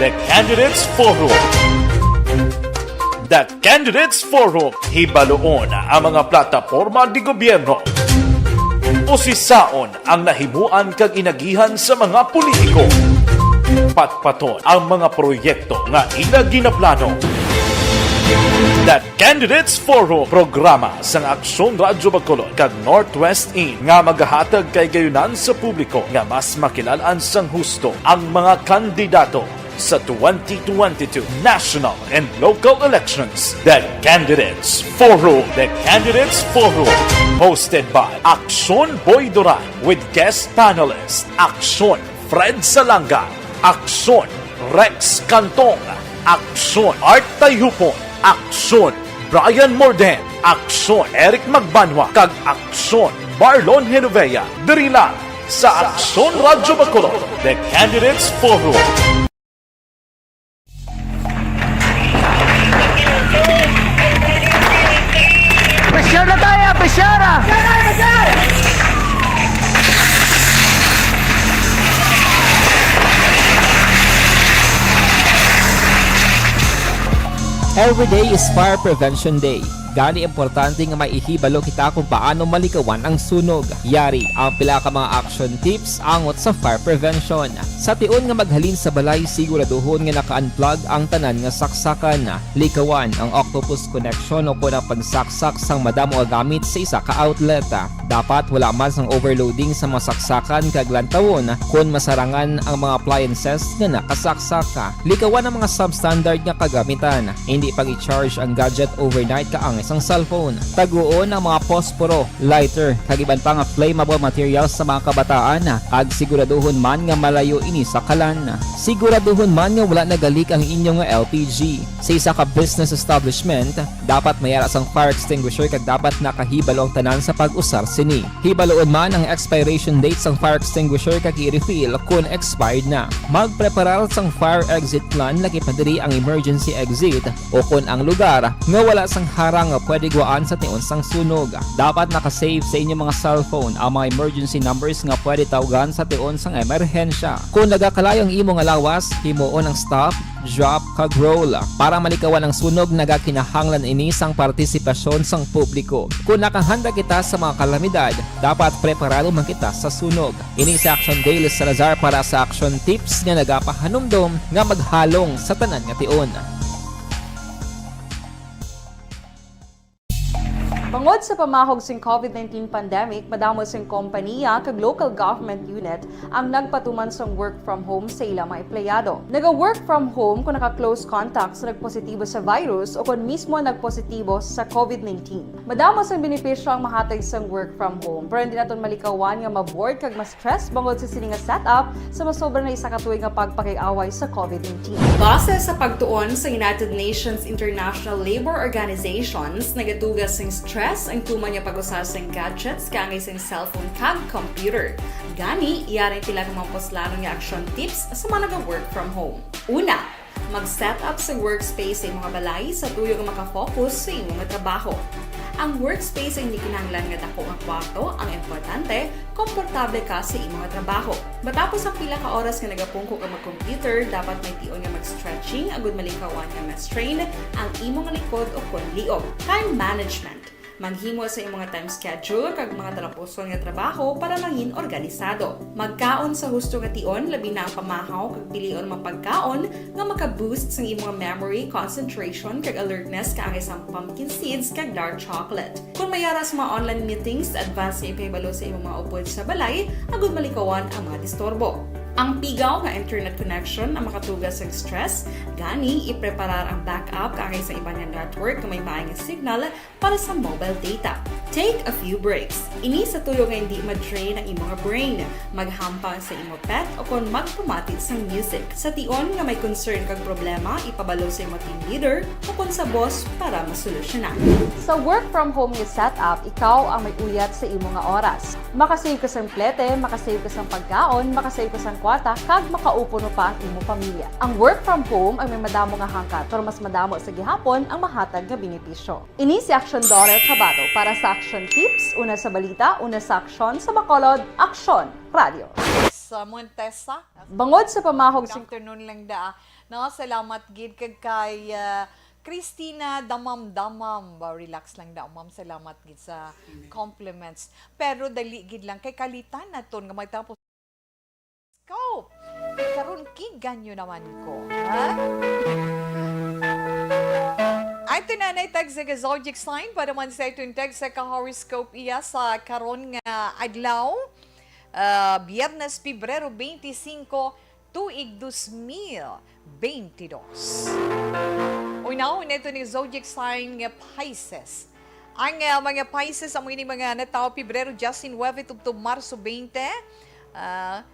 The Candidates Forum. The Candidates Forum. Hibaluon ang mga plataporma di gobyerno. Usisaon ang nahimuan kag inagihan sa mga politiko. Patpaton ang mga proyekto nga ila ginaplano. The Candidates Forum, programa sang Aksyon Radyo Bacolod kag Northwest Inn nga magahatag kahigayonan sa publiko nga mas makilalan sang husto ang mga kandidato sa twenty twenty-two national and local elections. The Candidates Forum. The Candidates Forum, hosted by Aksyon Boy Duran with guest panelist Aksyon Fred Salanga, Aksyon Rex Cantong, Aksyon Art Tayhupon, Aksyon Brian Morden, Aksyon Eric Magbanwa, kag Aksyon Marlon Genovea. Diri lang sa Aksyon Radyo Bacolod, The Candidates Forum. Pressure na tayo, pressure! Every day is Fire Prevention Day. Gani, importante nga may ihibalo kita kung paano malikawan ang sunog. Yari ang pila ka mga action tips angot sa fire prevention. Sa tion nga maghalin sa balay, siguraduhon nga naka-unplug ang tanan nga saksakan. Likawan ang octopus connection o kon ang pagsaksak sang madamo nga gamit sa isa ka outlet. Dapat wala man sang overloading sa mga saksakan kag lantawon kon masarangan ang mga appliances nga nakasaksak. Likawan ang mga substandard nga kagamitan. Hindi pag-i-charge ang gadget overnight kaangay sang cellphone. Taguon ang mga posporo, lighter, kag iban pa nga flammable materials sa mga kabataan, kag siguraduhon man nga malayo ini sa kalan. Siguraduhon man nga wala nagalik ang inyo nga L P G. Sa isa ka business establishment, dapat may ara sang fire extinguisher kag dapat nakahibalo ang tanan sa pag-usar sini. Hibaloon man ang expiration date sang fire extinguisher kag i-refill kon expired na. Magpreparar sang fire exit plan, lakip na diri ang emergency exit o kon ang lugar nga wala sang harang nga pwede gwaan sa tion sang sunog. Dapat naka-save sa inyo mga cellphone ang mga emergency numbers nga pwede tawgan sa tion sang emerhensya. Kon nagakalayo ang imo nga lawas, himuon ang stop, drop, kag roll. Para malikawan ang sunog, nagakinahanglan ini sang partisipasyon sang publiko. Kon nakahanda kita sa mga kalamidad, dapat preparado man kita sa sunog. Ini si Action Dale Salazar para sa Action Tips nga nagapahanumdom nga maghalong sa tanan nga tion. Bangod sa pamahog sing COVID nineteen pandemic, madamo sing kompaniya kag local government unit ang nagpatuman sang work from home sa ila mga empleyado. Naga-work from home kon naka-close contact sa nagpositibo sa virus o kon mismo nagpositibo sa COVID nineteen. Madamo sang benepisyo ang mahatag sang work from home, pero hindi naton malikawan nga ma-bored kag ma-stress bangod sa sini nga setup sa masobra na isa ka tuig nga pagpakig-away sa COVID nineteen. Base sa pagtuon sa United Nations International Labor Organizations, nagatuga sing stress ang tuman nga pag-usa sing gadgets kaangay sing cellphone kag computer. Gani, yari ang pila ka mga puslanon nga action tips sa mga naga-work from home. Una, mag-set up sa workspace sa imo nga balay sa tuyo nga maka-focus sa imo nga trabaho. Ang workspace ay hindi kinahanglan nga dako nga kwarto, ang importante, komportable ka sa imo nga trabaho. Matapos ang pila ka oras nga nagapungko ka mag-computer, dapat may tion nga mag-stretching agud malikawan nga ma-strain ang imo nga likod o kon liog. Time management. Maghimo sa imo nga time schedule kag mga talapuson nga trabaho para mangin organisado. Magkaon sa husto nga tion, labi na ang pamahaw kag pilion mga pagkaon nga maka-boost sang imo nga memory, concentration, kag alertness kaangay sang pumpkin seeds kag dark chocolate. Kon may ara sa mga online meetings, advance nga ipahibalo sa imo mga upod sa balay agud malikawan ang mga disturbo. Ang pigaw nga internet connection ang makatuga sang stress, gani ipreparar ang backup kaangay sa iban nga network nga may maay nga signal para sa mobile data. Take a few breaks. Ini sa tuyo nga hindi ma-drain ang imo nga brain. Maghampang sa imo pet o kon magpamati sang music. Sa tion nga may concern kag problema, ipabalo sa imo team leader o kon sa boss para masolusyonan. Sa work from home nga setup, ikaw ang may uyat sa imo nga oras. Makasave ka sang plete, makasave ka sang pagkaon, makasave ka sang kwarta, kag makaupuno pa ang imo pamilya. Ang work from home ay may madamo nga hangkat, pero mas madamo sa gihapon ang mahatag nga benepisyo. Ini si Aksyon Dora Cabato para sa Aksyon Tips, una sa balita, una sa aksyon, sa Bacolod, Aksyon Radio. Sa Montesa, bangod sa pamahog sa afternoon lang da. No, salamat gid kag kay, ah, Christina Damam Damam. Ba, relax lang da, ma'am. Salamat gid sa compliments. Pero dali gid lang kay kalitan naton nga magtapos. Scoop! Karon, kigan nyo naman ko, ha? Ato na nay tagsa ka zodiac sign para man sa itong tagsa ka horoscope iya sa karon nga adlaw, ah, Biyernes, Pebrero twenty-five, tuig dos mil bentidós. Unahon nato ni zodiac sign nga Pisces. Ang, ah, mga Pisces, amo ini mga natawo Pebrero diyes nuebe tubtob Marso twenty. Ah,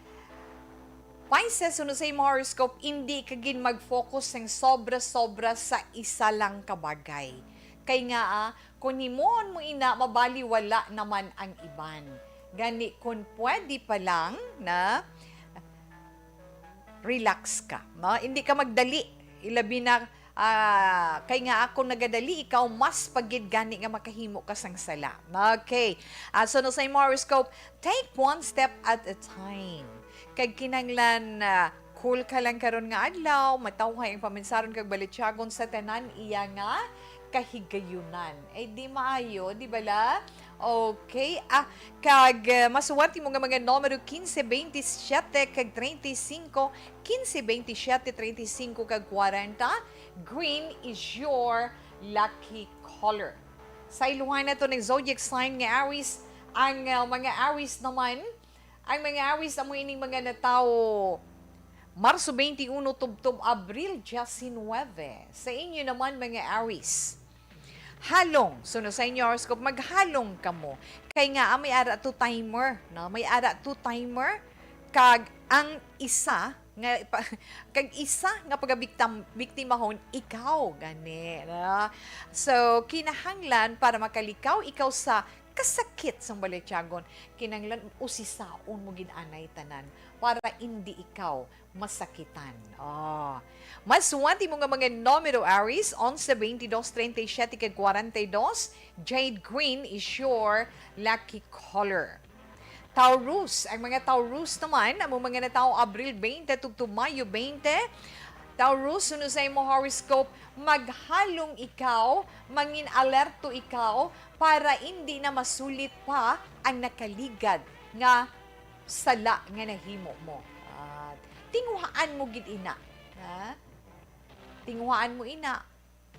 Pisces, suno sa imo horoscope, indi ka gid mag-focus sang sobra-sobra sa isa lang ka bagay. Kay nga, ah, kung himuon mo ina, mabaliwala naman ang iban. Gani, kung pwede pa lang na relax ka, no? Hindi ka magdali, ilabi na, ah, kay nga ako nagadali, ikaw mas pagid gani nga makahimo ka sang sala. Okay. Ah, so, no, sa imo horoscope, take one step at a time. Kag kinanglan, ah, cool ka lang karon nga adlaw, matawhay ang paminsaron kag balityagon sa tanan iya nga kahigayunan. Eh, di maayo, di bala? Okay. Ah, kag, ah, masuwerte mo nga mga numero quince, veintisiete, kag treinta y cinco, quince, veintisiete, treinta y cinco, kag kwarenta. Green is your lucky color. Sa iluhan nato ng zodiac sign nga Aries, ang, ah, mga Aries naman, ang mga Aries amo ining mga natawo Marso twenty-one tubtob Abril diecinuebe. Sa inyo naman, mga Aries, halong. So, no, sa inyo horoscope, maghalong kamo. Kay nga, ah, may ara two timer, no? May ara two timer. Kag ang isa nga pa-, kag isa nga pagabiktam-, biktimahon, ikaw gani, no? So, kinahanglan para makalikaw ikaw sa kasakit sang balatyagon, kinahanglan usisaon mo gid anay tanan para indi ikaw masakitan. Oh. Masuwerte mo nga mga numero, Aries, onse, veintidós, treinta y siete, kag kwarenta y dos. Jade green is your lucky color. Taurus, ang mga Taurus naman, amo mga natawo Abril twenty tubtob Mayo twenty. Taurus, suno sa imo horoscope, maghalong ikaw, mangin alerto ikaw para hindi na masulit pa ang nakaligad nga sala nga nahimo mo. At tinguhaan mo gid ina, ha? Tinguhaan mo ina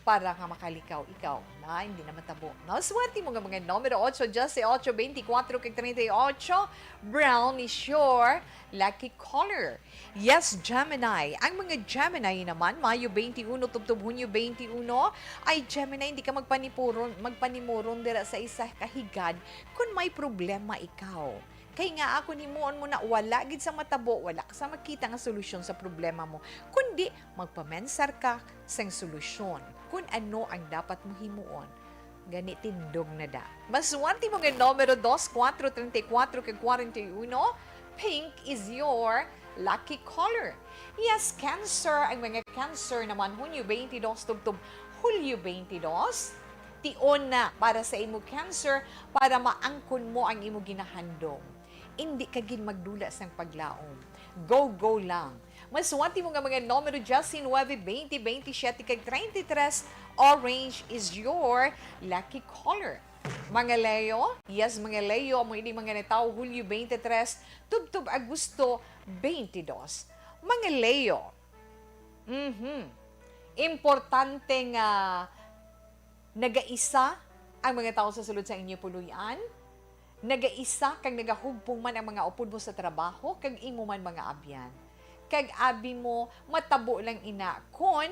para nga makalikaw ikaw na hindi na matabo. No, swerte mo nga mga numero ocho, diyes y ocho, beintikwatro, kag treinta y ocho. Brown is your lucky color. Yes, Gemini. Ang mga Gemini naman, Mayo twenty-one tubtob Hunyo twenty-one, ay Gemini, hindi ka magpanipuron, magpanimuron dira sa isa ka higad kung may problema ikaw. Kay nga, kung himuon mo na, wala gid sa matabo, wala ka sa makita nga solusyon sa problema mo, kundi magpamensar ka sang solusyon kung ano ang dapat mo himuon. Gani, tindog na da. Maswerte mo nga numero dos, kuwatro, treinta y kuwatro, kag kwarenta y uno. Pink is your lucky color. Yes, Cancer. Ang mga Cancer naman, Hunyo twenty-two tubtob Hulyo twenty-two. Tion na para sa imo, Cancer, para maangkon mo ang imo ginahandom. Indi ka gid magdula sang paglaom. Go, go lang. Maswerte mo nga mga numero, diyes y nuebe, beinti, beinti siyete, kag treinta y tres. Orange is your lucky color. Mga Leo, yes, mga Leo, amo ini mga natawo Hulyo twenty-three tubtob Agosto twenty-two. Mga Leo, mhm, importante nga nagaisa ang mga tawo sa sulod sa inyo puloy-an. Nagaisa kag nagahugpong man ang mga upod mo sa trabaho kag imo man mga abyan. Kag abi mo, matabo lang ina kon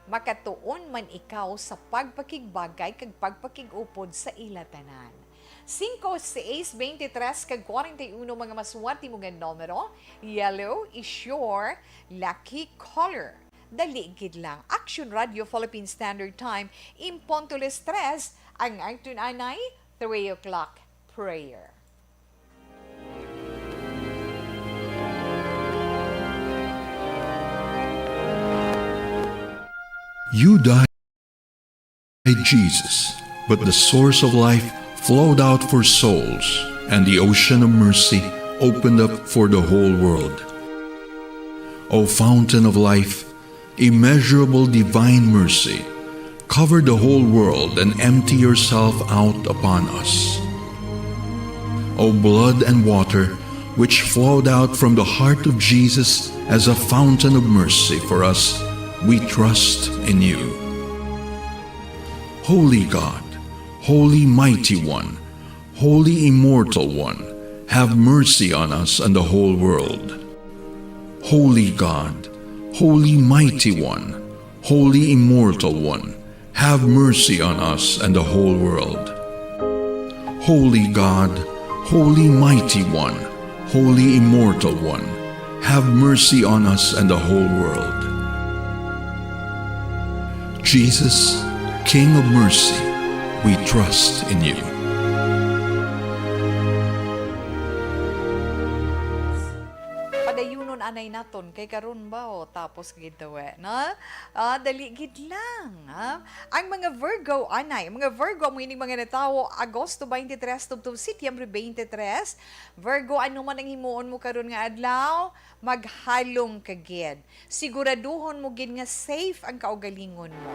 makatuon man ikaw sa pagpakigbagay kag pagpakig-upod sa ila tanan. Singko, sais, beintitres, kag kwarenta y uno, mga maswerte mo nga numero. Yellow is your lucky color. Dali gid lang. Action Radio Philippine Standard Time, in punto las tres, ang aton anay three o'clock prayer. You died, Jesus, but the source of life flowed out for souls, and the ocean of mercy opened up for the whole world. O fountain of life, immeasurable divine mercy, cover the whole world and empty yourself out upon us. O blood and water, which flowed out from the heart of Jesus as a fountain of mercy for us, we trust in you. Holy God, Holy Mighty One, Holy Immortal One, have mercy on us and the whole world. Holy God, Holy Mighty One, Holy Immortal One, have mercy on us and the whole world. Holy God, Holy Mighty One, Holy Immortal One, have mercy on us and the whole world. Jesus, King of mercy, we trust in you. Padayunon anay naton kay karon ba, o, tapos gid daw, eh, no? Ah, dali gid lang, ah. Ang mga Virgo anay, mga Virgo, amo ining mga natawo Agosto twenty-three tubtob Setyembre twenty-three. Virgo, ano man ang himuon mo karon nga adlaw, maghalong ka gid. Siguraduhon mo gid nga safe ang kaugalingon mo.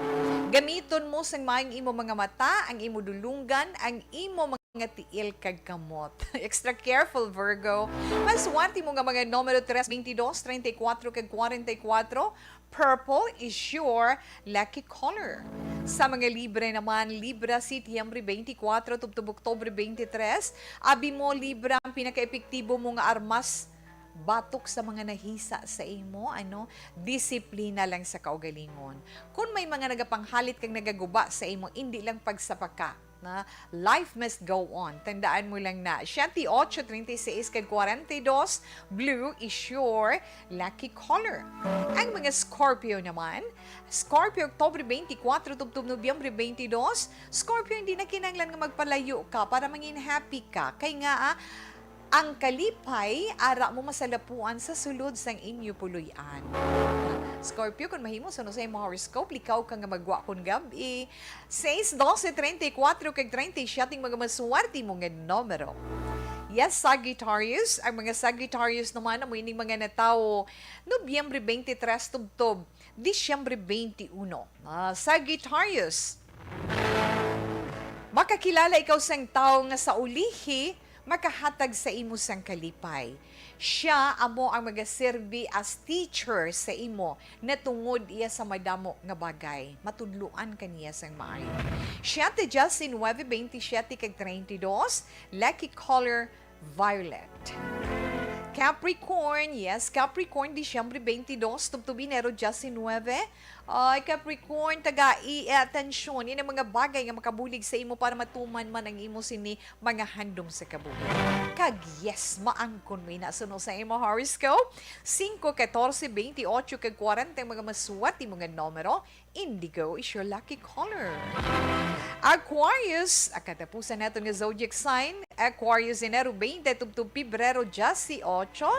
Gamiton mo sang maayong imo mga mata, ang imo dulonggan, ang imo mga tiil kag kamot. Extra careful, Virgo. Maswerte mo nga mga numero tres, twenty-dos, treinta y cuatro kag kwarenta y kuwatro. Purple is your lucky color. Sa mga Libra naman, Libra, Setyembre twenty-four tubtob Oktubre twenty-three, abi mo, Libra, ang pinakaepektibo mo nga armas batok sa mga nahisa sa imo, ano, disiplina lang sa kaugalingon. Kung may mga nagapanghalit kag nagaguba sa imo, indi lang pagsapaka, na life must go on. Tandaan mo lang na, siete, ocho, treinta y seis, kag cuarenta y dos, blue is your lucky color. Ang mga Scorpio naman, Scorpio, Oktubre twenty-four tubtob Nobyembre twenty-two, Scorpio, hindi na kinahanglan nga magpalayo ka para mangin happy ka. Kay nga, ah, ang kalipay, ara mo masalapuan sa sulod sang inyo puloy-an. Scorpio, kung mahimo, suno sa imong horoscope, likaw ka nga magwa kon gab-i. Seis, doce, treinta y cuatro, kag treinta y siete ang mga maswerte mo nga numero. Yes, Sagittarius. Ang mga Sagittarius naman, amo ining mga natawo Nobyembre twenty-three tubtob Disyembre twenty-uno. Ah, Sagittarius, makakilala ikaw sang tawo nga sa ulihi makahatag sa imo sang kalipay. Siya amo ang magaserbi as teacher sa imo, natungod iya sa madamo nga bagay. Matudloan ka niya sang maayo. Siete, Justin, nueve, veintisiete, kag treinta y dos, lucky color, violet. Capricorn, yes, Capricorn, Disyembre twenty-two, tubtob Enero diecinuebe. Ay, Capricorn, tagai, eh, atensyon, ini mga bagay nga makabulig sa imo para matuman man ang imo sini mga handom sa kabuhi. Kag yes, maangkon mo ina suno sa imo horoscope. Singko, katorse, bente, otso, kag kwarenta ang mga maswerte mo nga numero. Indigo is your lucky color. Aquarius, ang katapusan naton nga zodiac sign, Aquarius, Enero twenty tubtob Pebrero dieciocho.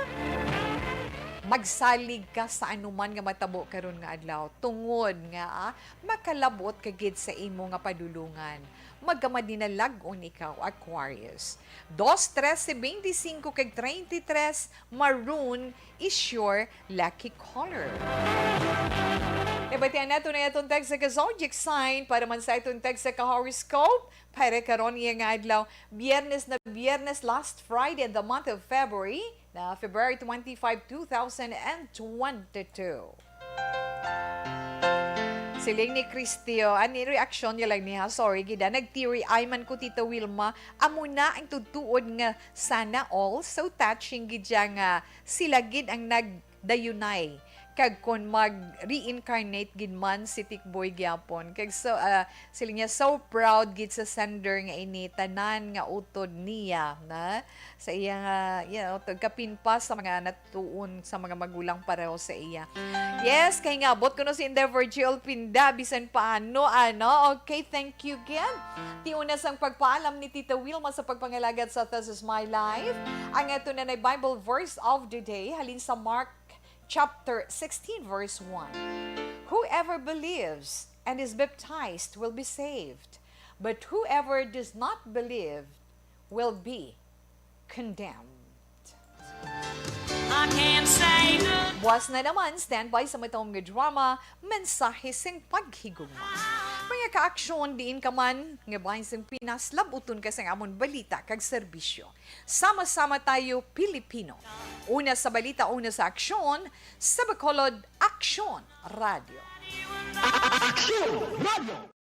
Magsalig ka sa anuman nga matabo karon nga adlaw, tungod nga, ah, makalab-ot ka gid sa imo nga padulongan. Magkamalinalagod ikaw, Aquarius. Dos, trese, bente singko, kag treinta y tres, maroon is your lucky color. Nabatian nato na atong tagsa ka zodiac sign para man sa atong tagsa ka horoscope para karon iya nga adlaw, Biyernes na Biyernes, last Friday in the month of February, na February twenty-five, two thousand and twenty-two. Siling ni Christy, oh, ani reaksyon niya lang niya, sorry, gida, nag-teary eye man ko, Tita Wilma, amo na ang tutuod nga sana all, so touching gid siya nga sila gid ang nagdayunay. Kag kon mag-reincarnate gid man si Tikboy gyapon. Kag so, ah, sila niya so proud gid sa sender nga ini, tanan nga utod niya na sa iya nga, you know, to-, kapinpas sa mga natuon sa mga magulang pareho sa iya. Yes, kay nga abot kuno si Endeavor Jill Pinda, bisan paano, ano? Okay, thank you, Kim. Ti una sang pagpaalam ni Tita Wilma sa pagpangalagad sa This Is My Life. Ang ato na na Bible verse of the day, halin sa Mark chapter sixteen, verse one. "Whoever believes and is baptized will be saved, but whoever does not believe will be condemned." I can't say no. Buwas na naman, standby sa matahom nga drama, Mensahe sing Paghigugma. Mga ka-aksyon, diin ka man nga bahin sang Pinas, lab-uton ka sang amon balita kag serbisyo. Sama-sama tayo, Pilipino. Una sa balita, una sa aksyon, sa Bacolod Aksyon Radio. Aksyon Radio.